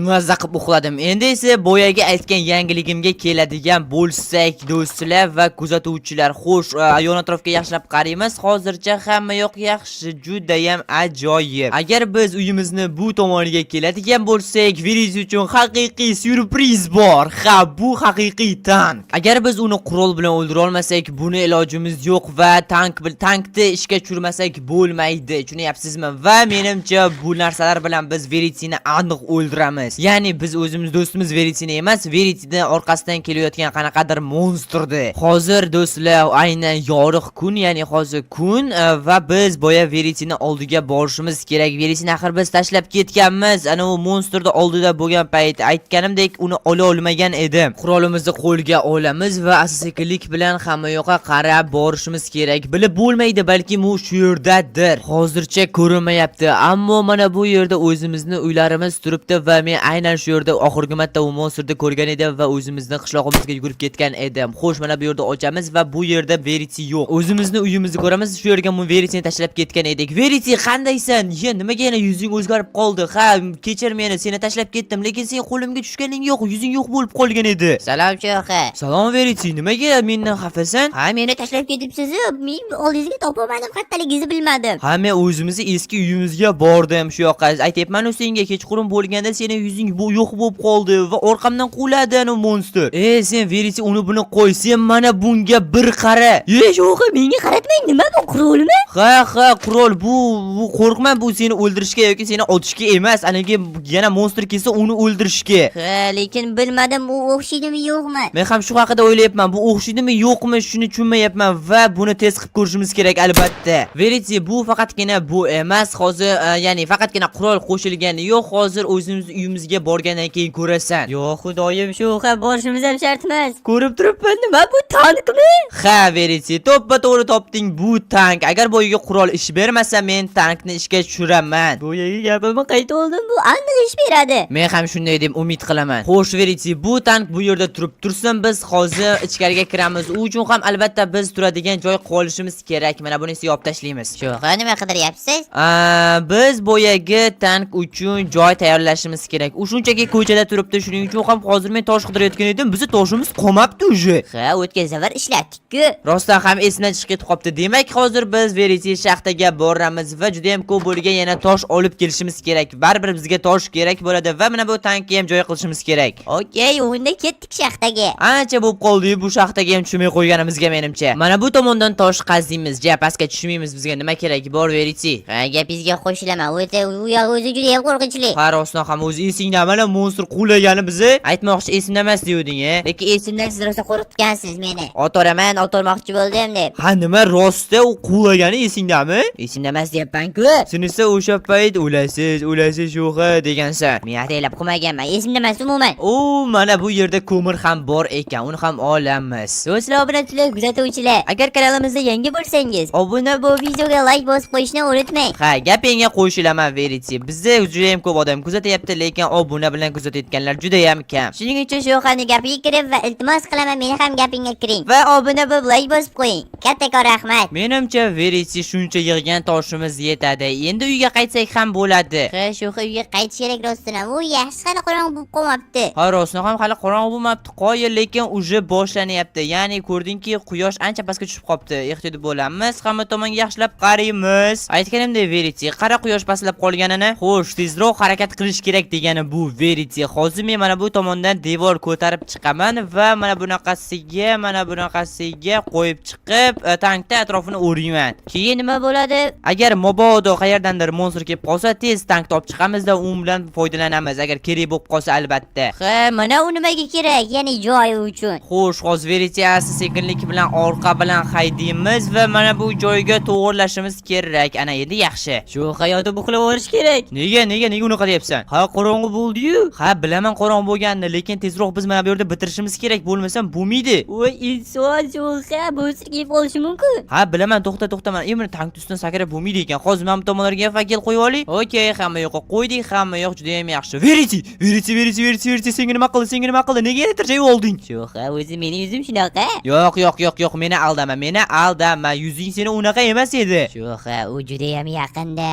Mazza qilib uxladim. Endi esa boyagi aytgan yangiligimga keladigan bo'lsak, do'stlar va kuzatuvchilar, xo'sh, yon atrofga yaxshilab qaraymiz. Hozircha hamma yoq yaxshi, juda ham ajoyib. Agar biz uyimizni bu tomoniga keladigan bo'lsak, Veriz uchun haqiqiy syurpriz bor. Ha, bu haqiqiy tank. Agar biz uni qurol bilan o'ldira olmasak, buni ilojimiz yo'q va tankni ishga tushirmasak bo'lmaydi. Tushunyapsizmi? Va menimcha, bu narsalar bilan biz Veritini aniq o'ldiramiz. Ya'ni biz o'zimiz do'stimiz Veritini emas, Veritini orqasidan kelayotgan qanaqadir monstrni. Hozir, do'stlar, aynan yorug' kun, ya'ni hozir kun va biz boya Veritini oldiga borishimiz kerak. Veritini axir biz tashlab ketganmiz. Ana u monstrni oldida bo'lgan payt aytganimdek, uni ola olmagan edim. Qurolimizni qo'lga olamiz va asta-sekinlik bilan hamma yoqqa qarab borishimiz kerak. Bilib bo'lmaydi, balkim u shu yerdadir. Hozircha ko'rinmayapti, ammo mana bu yerda o'zimizni uylarimiz turibdi va men aynan shu yerda oxirgi marta u monstrni ko'rgan edim va o'zimizni qishlog'imizga yugurib ketgan edim. Xo'sh, mana bu yerda ochamiz va bu yerda Verity yo'q. O'zimizni uyimizni ko'ramiz. Shu yerga bu Verityni tashlab ketgan edik. Verity, qandaysan? Ye, nimaga yana yuzing o'zgarib qoldi? Ha, kechir meni, seni tashlab ketdim, lekin sen qo'limga tushganing yo'q, yuzing yo'q bo'lib qolgan edi. Salom, Sho'xa. Salom, Verity, nimaga mendan xafasan? Ha, meni tashlab ketibsiz, men oldingizga topolmadim, qattaligingizni bilmadim. Ha, men o'zimizni eski uyimizga bordim shu yoqqa. Aytyapman-u senga, kechqurun bo'lganda seni yuzing bu yo'q bo'lib qoldi va orqamdan quvladi anu monstr. E, sen, Verity, uni buni qo'y, sen mana bunga bir qara. E, Sho'xa, menga qaratmang, nima bu, qurolmi? Ha, ha, qurol bu, bu qo'rqma, bu seni o'ldirishga yoki seni otishga emas, anagi yana monstr kelsa uni o'ldirishga. Ha, lekin bilmadim, u o'xshaydimi, yo'qmi? Men ham shu haqida o'ylayapman. Bu o'xshaydimi, yo'qmi, shuni tushunmayapman va buni test qilib ko'rishimiz kerak albatta. Albatta. Veriti, bu faqatgina bu emas, hozir ya'ni faqatgina qurol qo'shilgani yo'q, hozir o'zimiz uyimizga borgandan keyin ko'rasan. Yo xudoyim, shu ham borishimiz ham shart emas. Ko'rib turibman. Nima bu, tankmi? Ha, Veriti, to'ppa to'g'ri topding, bu tank. Agar bu uyga qurol ish bermasa, men tankni ishga tushiraman. Boyagi gapimni qayta oldim, bu aniq ish beradi. Men ham shunday deb umid qilaman. Xo'sh, Veriti, bu tank bu yerda turib tursin, biz hozir ichkariga kiramiz. U uchun ham albatta biz turadigan joy qolishimiz kerak. Mana buni esa yopib tashlaymiz. Sho'xa, nima qidiryapsiz? Biz boyagi tank uchun joy tayyorlashimiz kerak. U shunchaki ko'chada turibdi, shuning uchun ham hozir men tosh qidirayotgan edim. Bizni toshimiz qolmabdi уже. Ha, o'tgan safar ishlatdik-ku. Rostdan ham esimdan chiqib ketib qolibdi. Demak, hozir biz, Veriti, shaxtaga boramiz va juda ham ko'p bo'lgan yana tosh olib kelishimiz kerak. Baribir bizga tosh kerak bo'ladi va mana bu tankka ham joy qilishimiz kerak. Okey, unda ketdik shaxtaga. Ancha bo'lib qoldi bu shaxtaga ham tushmay qo'yganimizga menimcha. Mana bu tomondan tosh qaziymiz, ja pastga tushmaymiz, bizga nima keragi bor, Veriti? Ha, gapingizga qo'shilaman. O'ta u yoq o'zi juda ham qo'rqinchli. Ha, rostdan ham o'zi esingda, mana monstr quvlagani bizni. Aytmoqchi, esimda emas deyoding, e? Lekin esimdan, siz rosa qo'rqitgansiz meni. Otoraman, otormoqchi bo'ldim deb. Ha, nima, rostda u quvlagani esingdami? Esimda emas deyapman-ku. Sen esa o'sha payt o'lasiz, o'lasiz sho'xa degansan. Men ataylab qilmaganman. Esimda emas umuman. O, mana bu yerda ko'mir ham bor ekan, uni ham olamiz. Do'stlar, obunachilar, kuzatuvchilar, agar kanalimizda yangi bo'lsangiz, obuna bo'lib, videoga like bosib qo'yishni unutmang. Ha, gapingga qo'shilaman, Veriti. Bizni juda ham ko'p odam kuzatyapti, lekin obuna bilan kuzatayotganlar juda ham kam. Shuning uchun Sho'xani gapiga kirib va iltimos qilaman, meni ham gapimga kiring va obuna bo'lib, like bosib qo'ying. Kattakon rahmat. Menimcha, Veriti, shuncha yig'gan toshimiz yetadi. Endi uyga qaytsak ham bo'ladi. Ha, Sho'xa, uyga qaytish kerak rostdan. U yaxshi, hali qorong'i bo'lib qolmabdi. Ha, rostdan ham hali qorong'i bo'lmabdi, qoyil, lekin уже boshlanyapti. Ya'ni ko'rdingki, quyosh ancha pastga tushib qolibdi. Ehtiyot bo'lamiz, hamma tomonga yaxshilab qaraymiz. Aytganimdek, Veriti, qara quyosh pastlab qolganini. Xo'sh, tezroq harakat qilish kerak degani bu, Veriti. Hozir men mana bu tomondan devor ko'tarib chiqaman va mana bunaqasiga, mana bunaqasiga qo'yib chiqib, tankda atrofini o'rayman. Keyin nima bo'ladi? Agar mabodo qayerdandir monstr kelib qolsa, tez tankni olib chiqamizda, u bilan foydalanamiz, agar kerak bo'lib qolsa albatta. Ha, mana u nimaga kerak? Ya'ni joyi uchun. Xo'sh, hozir, Veriti, asta sekinlik bilan orqa bilan haydaymiz va mana bu joyga to'g'irlashimiz kerak. Ana endi yaxshi. Shu hayotni uxlab yuborish kerak. Nega, nega, nega unaqa deyapsan? Ha, qorong'i bo'ldi-yu. Ha, bilaman qorong'i bo'lganini, lekin tezroq biz mana bu yerda bitirishimiz kerak, bo'lmasam bo'lmaydi. Voy inson, Sho'xa, monstr kelib qolishi mumkin. Ha, bilaman, to'xta, to'xta, mana endi tank ustidan sakrab bo'lmaydi ekan. Hozir mana bu tomonlarga fakel qo'yib oling. Okey, hamma yoqqa qo'ydik, hamma yoq juda ham yaxshi. Veriti, Veriti, Veriti, Veriti, Veriti, senga nima qildi, senga nima qildi? Nega yana tirjayib olding? Sho'xa, o'zi meni yuzim shunaqa. Yo'q, yo'q, yo'q, yo'q, meni aldama, meni aldama. Yuzing seni unaqa emas edi. Sho'xa, u judayam yaqinda.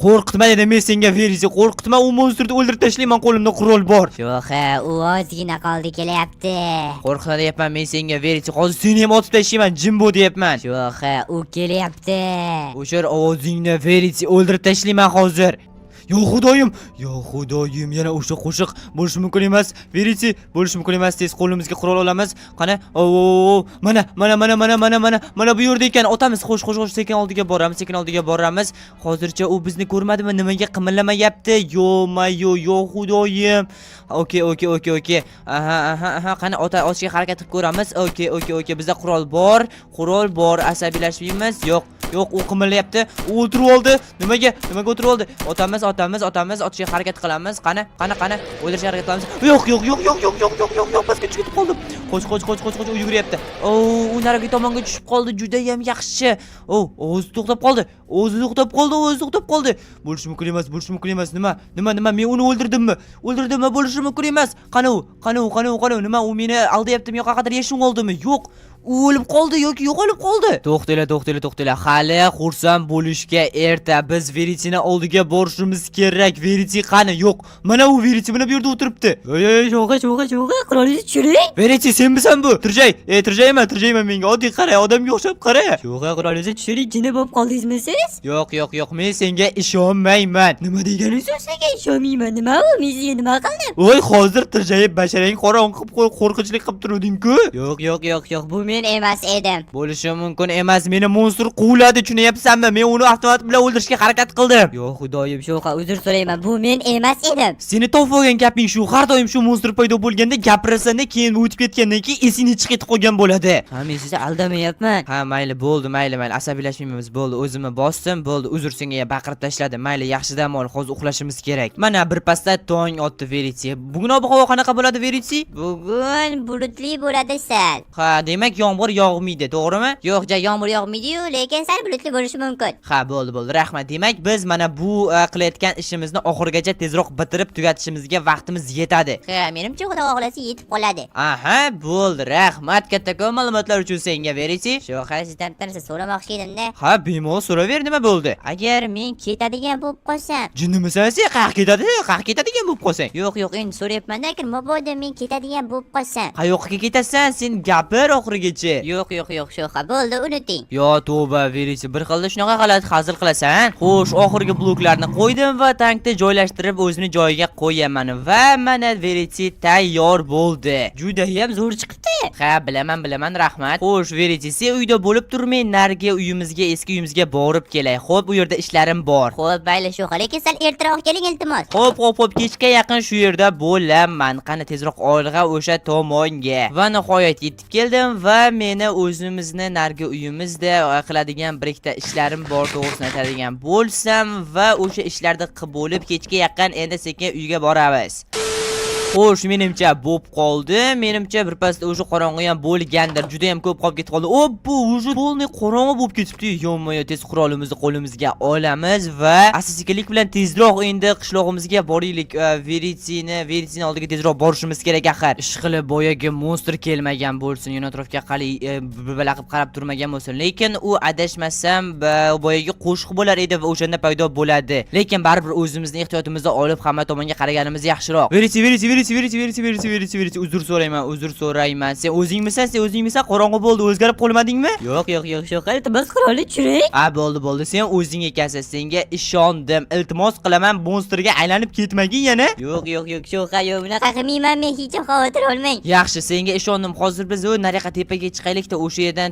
Qo'rqitma dedim men senga, Veriti, qo'rqitma, u monstrni o'ldirib tashlayman, qo'limda qurol bor. Sho'xa, u ozgina qoldi, kelyapti. Qo'rqitma deyapman men senga, Veriti, hozir seni ham otib tashlayman, jim bo'l deyapman. Sho'xa, u kelyapti. O'shir ovozingni, Veriti, o'ldirib tashlayman hozir. Yo xudoyim, yo xudoyim, yana o'sha qo'shiq bo'lishi mumkin emas. Veriti, bo'lishi mumkin emas. Tez qo'limizga qurol olamiz. Qani? O, mana, mana, mana, mana, mana, mana, mana bu yerda ekan. Otamiz. Xo'sh, xo'sh, xo'sh, sekin oldiga boramiz, sekin oldiga boramiz. Hozircha u bizni ko'rmadimi? Nimaga qimillamayapti? Yo, mayo, yo xudoyim. Okey. Aha. Qani, ota otishga harakat qilib ko'ramiz. Okey. Bizda qurol bor. Qurol bor. Asabiylashmaymiz. Yo'q, yo'q, u qimillayapti. U o'tirib oldi. Nimaga? Nimaga o'tirib oldi? Otamiz, otamiz, otamiz, otishga harakat qilamiz. Qani, qani, qani? O'ldirishga harakat qilamiz. Yo'q, yo'q, yo'q, yo'q, yo'q, yo'q, yo'q, yo'q, yo'q, pastga tushib ketib qoldim. Qoch, qoch, qoch, qoch, qoch, u yuguryapti. O, u narigi tomonga tushib qoldi. Juda ham yaxshi. O, o'zi to'xtab qoldi. O'zi to'xtab qoldi, o'zi to'xtab qoldi. Bo'lishi mumkin emas, bo'lishi mumkin emas. Nima? Nima, nima? Men uni o'ldirdimmi? O'ldirdimmi? Bo'lishi mumkin emas. Qani u? Qani u? Qani u? Qani u? Nima, u meni aldayaptimi yo qayerqadir yashin oldimi? Yo'q. U o'lib qoldi yoki yo'qolib qoldi. To'xtanglar, to'xtanglar, to'xtanglar. Hali xursand bo'lishga erta. Biz Veritini oldiga borishimiz kerak. Veriti qani? Yo'q. Mana u Veriti mana bu yerda o'tiribdi. Ey, ey, sho'g'a, sho'g'a, sho'g'a, qurolingizni tushiring. Veriti, senmisan bu? Tirjay, e, tirjayma, tirjayma menga. Oddiy qara, odamga o'xshab qara. Sho'g'a, qurolingizni tushiring, jinni bo'lib qoldingizmi siz? Yo'q, yo'q, yo'q, men senga ishonmayman. Nima degani? Sizga ishonmayman, nima u? Men sizga nima qildim? Voy, hozir tirjayib basharang qorong'i qilib qo'y, qo'rqinchli qilib turuvding-ku. Yo'q, yo'q, yo'q, yo'q, bu men emas edim. Bo'lishi mumkin emas. Meni monstr quvladi, tushunyapsanmi? Men uni avtomat bilan o'ldirishga harakat qildim. Yo xudoyim, sho'xa, uzr so'rayman. Bu men emas edim. Seni topib olgan gaping shu. Har doim shu monstr paydo bo'lganda gapirasan, keyin o'tib ketgandan keyin esingni chiqib ketib qolgan bo'ladi. Ha, men sizni aldamayapman. Ha, mayli, bo'ldi, mayli, mayli, asabiylashmaymiz, bo'ldi, o'zimni bosdim, bo'ldi, uzr, senga baqirib tashladim. Mayli, yaxshi dam ol, hozir uxlashimiz kerak. Mana birpasda tong otdi, Veriti. Bugun ob-havo qanaqa bo'ladi, Veriti? Bugun bulutli bo'ladi sal. Ha, demak, yomg'ir yog'maydi, to'g'rimi? Yo'q, ja yomg'ir yog'maydi-yu, lekin sal bulutli bo'lishi mumkin. Ha, bo'ldi, bo'ldi, rahmat. Demak, biz mana bu qilayotgan ishimizni oxirigacha tezroq bitirib tugatishimizga vaqtimiz yetadi. Ha, menimcha, xudo xohlasa, yetib qoladi. Aha, bo'ldi, rahmat kattakon ma'lumotlar uchun senga, Veriti. Sho'xa, sizdan bitta narsa so'ramoqchi edimda. Ha, bemalol so'raver, nima bo'ldi? Agar men ketadigan bo'lib qolsam, Jinnimisan sen? Qayerga ketadi? Qayerga ketadigan bo'lib qolsang? Yo'q, yo'q, endi so'rayapman-da, agar mabodo men ketadigan bo'lib qolsam. Qayoqqa ketasan? Sen gapir oxirigacha. Yo'q, yo'q, yo'q, sho'xa, bo'ldi, unuting. Yo tavba, Verisi, bir xilda shunaqa g'alati hazil qilasan. Xo'sh, oxirgi bloklarni qo'ydim va tankni joylashtirib o'zini joyiga qo'yaman va mana, Verisi, tayyor bo'ldi. Judayam zo'r chiqibdi. Ha, bilaman, bilaman, rahmat. Xo'sh, Verisi, sen uyda bo'lib tur, men narigi uyimizga, eski uyimizga borib kelay. Xo'p, u yerda ishlarim bor. Xo'p, mayli, sho'xa, lekin sal ertaroq keling, iltimos. Xo'p, kechga yaqin shu yerda bo'laman. Qani, tezroq olg'a o'sha tomonga. Va nihoyat yetib keldim va meni o'zimizni narigi uyimizda qiladigan bir ikkita ishlarim bor, to'g'risini aytadigan bo'lsam, va o'sha ishlarni qilib bo'lib, kechga yaqin endi sekin uyga boramiz. Xo'sh, menimcha bo'p qoldi. Menimcha birpasda o'sha qorong'i ham bo'lgandir. Juda ham ko'p qolib ketib qoldi. Oppo, уже полный qorong'i bo'lib ketibdi. Yo'ma-yo, tez qurolimizni qo'limizga olamiz va asta-sekinlik bilan tezroq endi qishlog'imizga boraylik. Veritini oldiga tezroq borishimiz kerak axir. Ishqilib boyagi monstr kelmagan bo'lsin, yon atrofga qali balaqib qarab turmagan bo'lsin. Lekin u, adashmasam, boyagi qo'shiq bo'lar edi va o'shanda paydo bo'ladi. Lekin baribir o'zimizni ehtiyotimizni olib hamma tomonga qaraganimiz yaxshiroq. Veriti, Veriti, Veriti, Veriti, Veriti, Veriti, Veriti, Veriti, uzr so'rayman, uzr so'rayman. Sen o'zingmisan? Sen o'zingmisan? Qorong'i bo'ldi, o'zgarib qolmadingmi? Yo'q, yo'q, yo'q, sho'xa, iltimos, qurolni tushiring. A, bo'ldi, bo'ldi. Sen o'zing ekansan. Senga ishondim. Iltimos qilaman, monstrga aylanib ketmagin yana. Yo'q, yo'q, yo'q, sho'xa, yo'q, bunaqa qilmayman men, hech ham xavotir olmang. Yaxshi, senga ishondim. Hozir biz u nariyoqqa, tepaga chiqaylik-da, o'sha yerdan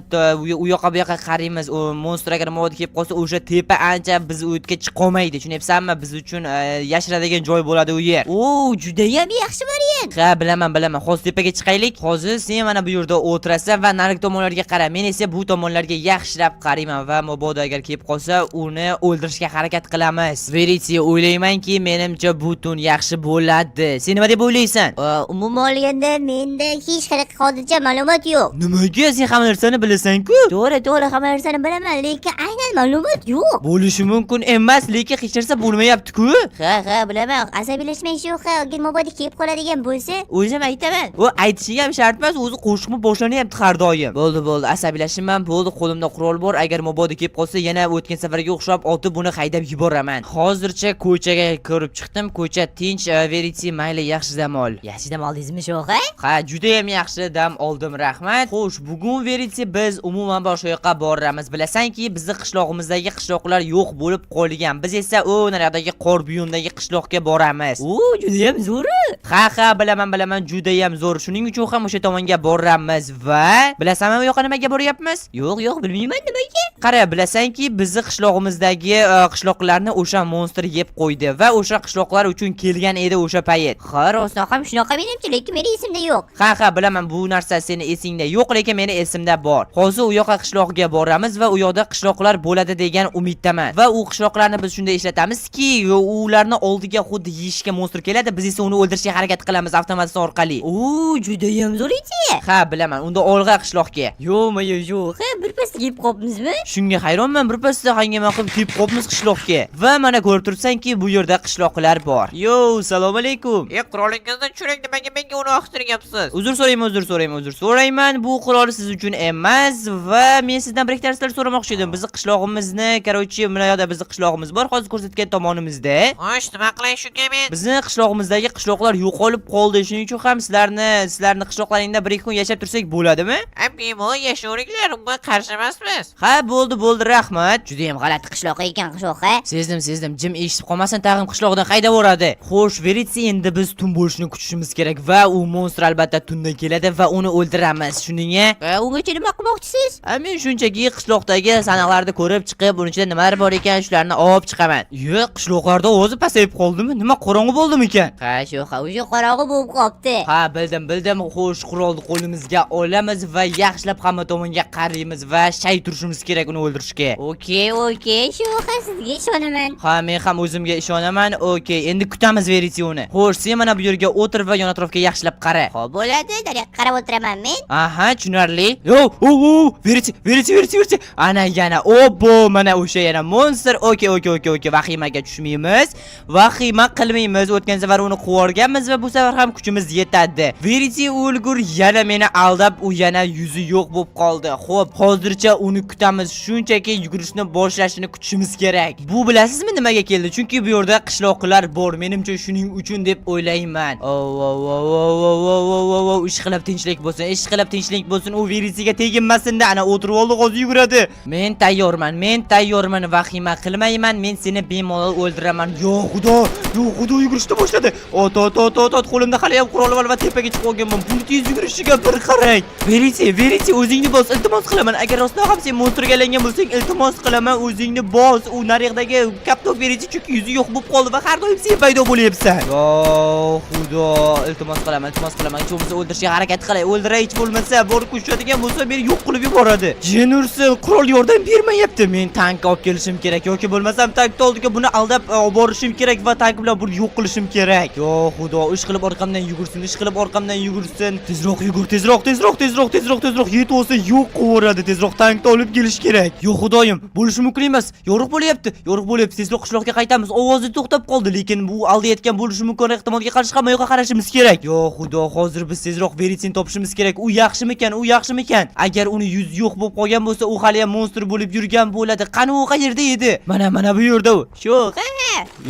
u yoqqa bu yoqqa qaraymiz. U monstr agar mabodo kelib qolsa, o'sha tepa ancha biz u yerga chiqolmaydi. Tushunyapsanmi? Biz uchun yashiradigan joy bo'ladi u yer. O, judayam yaxshi variant. Ha, bilaman, bilaman. Hozir tepaga chiqaylik. Hozir sen mana bu yerda o'tirasan va narigi tomonlarga qara. Men esa bu tomonlarga yaxshilab qarayman va mabodo agar kelib qolsa, uni o'ldirishga harakat qilamiz. Veriti, o'ylaymanki, menimcha bu tun yaxshi bo'ladi. Sen nima deb o'ylaysan? Umuman olganda, menda hech qanaqa hozircha ma'lumot yo'q. Nimaga? Sen hamma narsani bilasan-ku. To'g'ri, to'g'ri, hamma narsani bilaman, lekin aynan ma'lumot yo'q. Bo'lishi mumkin emas, lekin hech narsa bo'lmayapti-ku. Ha, ha, bilaman. Asabiylashmang, sho'xa, agar mabodo kelib qoladigan bo'lsa, o'zim aytaman. U aytishing ham shart emas, o'zi qo'shiqmi boshlanyapti har doim. Bo'ldi, bo'ldi, asabiylashmayman, bo'ldi, qo'limda qurol bor. Agar mabodo kelib qolsa, yana o'tgan safarga o'xshab otib uni haydab yuboraman. Hozircha ko'chaga ko'rib chiqdim, ko'cha tinch, Veriti, mayli, yaxshi dam ol. Yaxshi dam oldingizmi, sho'xa? Ha, juda ham yaxshi dam oldim, rahmat. Xo'sh, bugun, Veriti, biz umuman boshqa yoqqa boramiz. Bilasanki, bizni qishlog'imizdagi qishloqlar yo'q bo'lib qolgan. Biz esa u naryoqdagi qor biyomdagi qishloqqa boramiz. U judayam zo'r. Ha, bilaman, bilaman, judayam zo'r. Shuning uchun ham o'sha tomonga boramiz va bilasanmi, u yoqqa nimaga boryapmiz? Yo'q, yo'q, bilmayman nimaga. Qara, bilasanki, bizni qishlog'imizdagi qishloqlarni o'sha monstr yeb qo'ydi va o'sha qishloqlar uchun kelgan edi o'sha payt. Ha, rostdan ham shunaqa menimcha, lekin meni esimda yo'q. Ha, bilaman, bu narsa seni esingda yo'q, lekin meni esimda bor. Hozir u yoqqa, qishloqga boramiz va u yoqda qishloqlar bo'ladi degan umiddaman. Va u qishloqlarni biz shunday ishlatamizki, ularni oldiga xuddi yeyishga monstr keladi, biz esa uni o'ldirishga harakat qilamiz avtomat orqali. U judayam zo'r ideya. Ha, bilaman. Unda olg'a qishloqga. Yo'qmi, yo'q, ha, birpas yeb qolibmizmi? Shunga hayronman, birpasda hangama qilib kelib qolibmiz qishloqga. Va mana ko'rib turibsanki, bu yerda qishloqlar bor. Yo, salom alaykum. E, qurolingizni tushiring, nimaga menga uni yoqtiryapsiz? Uzr so'rayman, uzr so'rayman, uzr so'rayman. Bu qurol siz uchun emas va men sizdan bir ikkita narsalar so'ramoqchi edim. Bizni qishlog'imizni, короче, mana yoqda bizni qishlog'imiz bor, hozir ko'rsatgan tomonimizda. Xo'sh, nima qilay shunga men? Bizni qishlog'imizdagi qishloqlar yo'q yo'qolib qoldi. Shuning uchun ham sizlarni qishloqlaringda 1-2 kun yashab tursak bo'ladimi? Ha, bemalol yashayveringlar, unga qarshi emasmiz. Ha, bo'ldi, bo'ldi, rahmat. Juda ham g'alati qishloq ekan, sho'xa. Sezdim, sezdim. Jim eshitib qolmasin, tag'in qishloqdan haydab yuboradi. Xo'sh, Veriti, endi biz tun bo'lishini kutishimiz kerak va u monstr albatta tunda keladi va uni o'ldiramiz. Shuninga Ha, ungacha nima qilmoqchisiz? Ha, men shunchaki qishloqdagi sandiqlarni ko'rib chiqib, uning ichida nimalar bor ekan, shularni olib chiqaman. Yo'q, qishloqlarda o'zi pasayib qoldimi? Nima, qorong'u bo'ldimikan? Ha, sho'xa, o'sha qorong'u bo'lib qolibdi. Ha, bildim, bildim. Xo'sh, qurolni qo'limizga olamiz va yaxshilab hamma tomonga qaraymiz va shay turishimiz kerak uni o'ldirishga. Okey, okey, sho'xa, sizga ishonaman. Ha, men ham o'zimga ishonaman. Okey, endi kutamiz Veriti uni. Xo'sh, sen mana bu yerga o'tir va yon atrofga yaxshilab qara. Xo'p, bo'ladi, daryoq qarab o'tiraman men. Aha, tushunarli. Yo, o, o, Veriti, Veriti, Veriti, Veriti. Ana yana, obbo, mana o'sha yana monster. Okey, okey, okey, okey. Vahimaga tushmaymiz. Vahima qilmaymiz. O'tgan safar uni quvorganmiz va bu safar ham kuchimiz yetadi. Veriti o'lgur yana meni aldab, u yana yuzi yo'q bo'lib qoldi. Xo'p, hozircha uni kutamiz. Shunchaki yugurishni boshlashini kutishimiz kerak. Bu bilasizmi nimaga keldi? Chunki bu yerda qishloqlar bor. Menimcha shuning uchun deb o'ylayman. O, o, o, o, o, o, o, o, o, ish qilib tinchlik bo'lsin, ish qilib tinchlik bo'lsin. U Veritiga teginmasin-da. Ana o'tirib oldi, hozir yuguradi. Men tayyorman, men tayyorman. Vahima qilmayman. Men seni bemalol o'ldiraman. Yo xudo, yo xudo, yugurishni boshladi. Ot, ot, ot, ot, ot, qo'limda hali ham qurol bor va tepaga chiqib olganman. Buni tez yugurishiga bir qarang. Veriti, Veriti, o'zingni bos, iltimos qilaman. Agar rostdan ham sen monstrga aylangan bo'lsang, iltimos qilaman, o'zingni bos. U naryoqdagi kaptok Veriti, chunki yuzi yo'q bo'lib qoldi va har doim sen paydo bo'lyapsan. Yo xudo, iltimos qilaman, iltimos qilaman. Hech bo'lmasa o'ldirishga harakat qilay. O'ldiray hech bo'lmasa, borib ushadigan bo'lsa meni yo'q qilib yuboradi. Jin ursin, qurol yordam bermayapti. Men tank olib kelishim kerak yoki bo'lmasam tankni oldiga buni aldab olib borishim kerak va tank bilan buni yo'q qilishim kerak. Yo xudo, ish qilib orqamdan yugursin, ish qilib orqamdan yugursin. Tezroq yugur, tezroq, tezroq, tezroq, tezroq, tezroq yetib olsa yo'q qilib. Tezroq tankni olib kelish kerak. Yo xudoyim, bo'lishi mumkin emas. Yorug' bo'lyapti, yorug' bo'lyapti. Tezroq qishloqqa qaytamiz. Ovozi to'xtab qoldi, lekin bu aldayotgan bo'lishi mumkin ehtimolga qarshi hamma yoqqa qarashimiz kerak. Yo xudo, hozir biz tezroq Veritini topishimiz kerak. U yaxshimikan, u yaxshimikan? Agar uni yuzi yo'q bo'lib qolgan bo'lsa, u hali ham monstr bo'lib yurgan bo'ladi. Qani, u qayerda edi? Mana, mana bu yerda u. Sho'xa.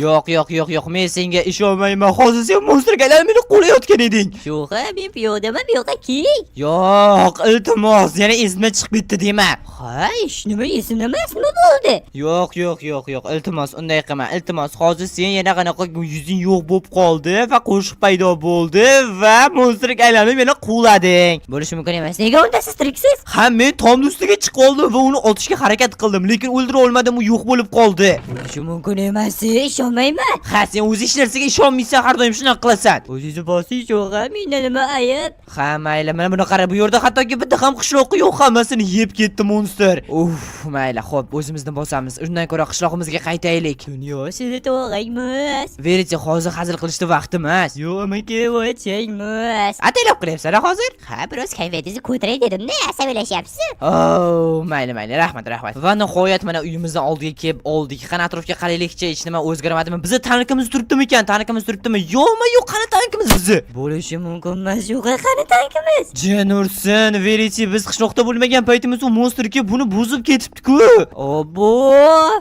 Yo'q, yo'q, yo'q, yo'q, men senga ishonmayman. Hozir sen monstrga aylanib meni quvlayotgan eding. Sho'xa, men piyodaman, bu yoqqa keling. Yo'q, iltimos, yana esimdan chiqib ketdi dema. Ha, ish nima, esimda emas, nima bo'ldi? Yo'q, yo'q, yo'q, yo'q, iltimos, unday qilma. Iltimos, hozir sen yana qanaqa yuzing yo'q bo'lib qoldi va qo'shiq paydo bo'ldi va monstrga aylanib meni quvlading. Bo'lishi mumkin emas. Nega unda siz tiriksiz? Ha, men tomni ustiga chiqib oldim va uni otishga harakat qildim, lekin o'ldira olmadim, u yo'q bo'lib qoldi. Bo'lishi mumkin emas, ishonmayman. Ha, sen o'zi hech narsaga ishonmaysan, har doim shunaqa qilasan. O'zingizni bosing, sho'xa, menda nima ayb? Ha, mayli, mana buni qara, bu yerda hattoki bitta ham qishloqi yo'q, hammasini yeb ketdi monstr. Uf, mayli, xo'p, o'zimizni bosamiz. Undan ko'ra qishlog'imizga qaytaylik. Dunyo sizni to'g'aymiz. Veriti, hozir hazil qilishni vaqti emas. Yo'q, amaki, vochaymiz. Ataylab qilyapsan hozir? Ha, biroz kayfiyatingizni ko'taray dedim-da, asabiylashyapsiz. Oh, mayli, mayli, rahmat, rahmat. Va nihoyat mana uyimizning oldiga kelib oldik. Qani, atrofga qaraylikchi, hech nima o'zgarmadimi? Bizni tankimiz turibdimikan? Tankimiz turibdimi? Yo'qmi? Yo'q, qani tankimiz bizni? Bo'lishi mumkin emas, yo'q, qani tankimiz? Jin ursin, Veriti, biz qishloqda bo'lmagan paytimiz u monstr kelib buni buzib ketibdi-ku. Obbo!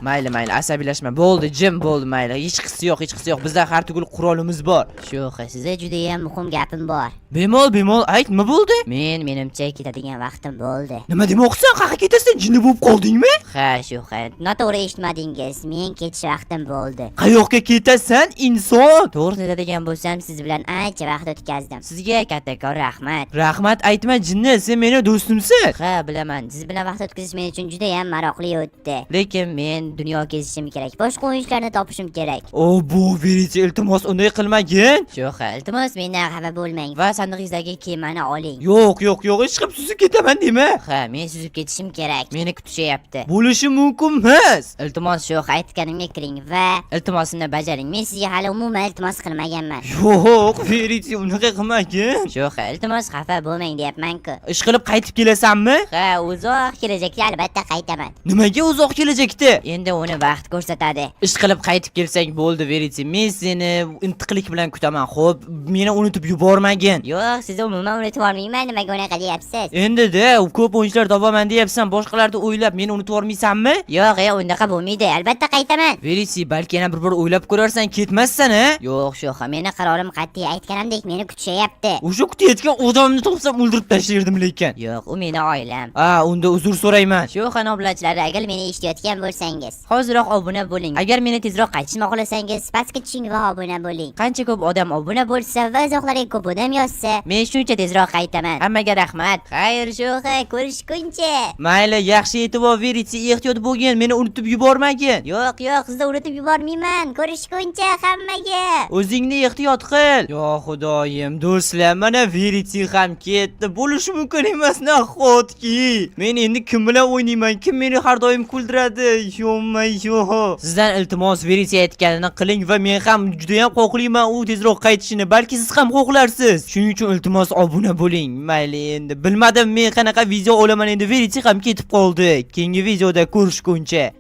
Mayli, mayli, asabiylashma. Bo'ldi, jim bo'ldi, mayli. Hech qisi yo'q, hech qisi yo'q. Bizda har tugul qurolimiz bor. Sho'xa, sizga juda ham muhim gapim bor. Bemalol, bemalol, ayt, nima bo'ldi? Men menimcha ketadigan vaqtim bo'ldi. Nima demoqchisan? Qayerga ketasan? Jinni bo'lib qoldingmi? Ha, sho'xa, noto'g'ri eshitmadingiz. Men ketish vaqtim bo'ldi. Qayoqqa ketasan, inson? To'g'risini aytadigan bo'lsam, siz bilan ancha vaqt o'tkazdim. Sizga kattakon rahmat. Rahmat aytma, jinni, sen meni do'stimsan. Ha, bilaman. Siz bilan vaqt o'tkazish men uchun juda ham maroqli o'tdi. Lekin men dunyo kezishim kerak. Boshqa o'yinchilarni topishim kerak. O, bu Veriti, iltimos, unday qilmagin. Sho'xa, iltimos mendan xafa bo'lmang va sandig'ingizdagi kemani oling. Yo'q, yo'q, yo'q, hech qilib suzib ketaman dema. Ha, men suzib ketishim kerak. Meni kutishyapti. Bo'lishi mumkin emas. Iltimos, sho'x, aytganimga kiring va iltimosimni bajaring. Men sizga hali umuman iltimos qilmaganman. Yo'q, Veriti, unaqa qilmagin. Sho'x, iltimos xafa bo'lmang deyapman-ku. Ish qilib qaytib kelasanmi? Ha, uzoq kelajakda albatta qaytaman. Nimaga uzoq kelajakda? Endi uni vaqt ko'rsatadi. Ish qilib qaytib kelsang bo'ldi, Veriti. Men seni intiqlik bilan kutaman. Xo'p, meni unutib yubormagin. Yo'q, sizni umuman unutib yubormayman. Nimaga unaqa deyapsiz? Endi-da, ko'p o'yinchilar topaman deyapsan, boshqalarni o'ylab meni unutib yubormaysanmi? Yo'q, yo'q, unaqa bo'lmaydi. Albatta qaytaman. Veriti, balki Balki yana bir bor o'ylab ko'rarsan, ketmassan, a? Yo'q, sho'xa, meni qarorim qat'iy, aytganimdek meni kutishyapti. O'sha kutayotgan odamni topsam o'ldirib tashlardim lekin. Yo'q, u meni oilam. A, unda uzr so'rayman. Sho'xa obunachilari, agar meni eshitayotgan bo'lsangiz, hoziroq obuna bo'ling. Agar meni tezroq qaytishni xohlasangiz, pastga tushing va obuna bo'ling. Qancha ko'p odam obuna bo'lsa va izohlarga ko'p odam yozsa, men shuncha tezroq qaytaman. Hammaga rahmat. Xayr, sho'xa, ko'rishguncha. Mayli, yaxshi e'tibor Veriti, ehtiyot bo'lgin, meni unutib yubormagin. Yo'q, yo'q, sizni unutib yubormayman. Ko'rishguncha hammaga. O'zingni ehtiyot qil. Yo xudoyim, do'stlar, mana Veriti ham ketdi. Bo'lishi mumkin emas, nahotki. Men endi kim bilan o'ynayman? Kim meni har doim kuldiradi? Yo'ma-yo. Sizdan iltimos, Veriti aytganini qiling va men ham juda ham xohlayman u tezroq qaytishini. Balki siz ham xohlarsiz. Shuning uchun iltimos obuna bo'ling. Mayli endi. Bilmadim men qanaqa video olaman endi. Veriti ham ketib qoldi. Keyingi videoda ko'rishguncha.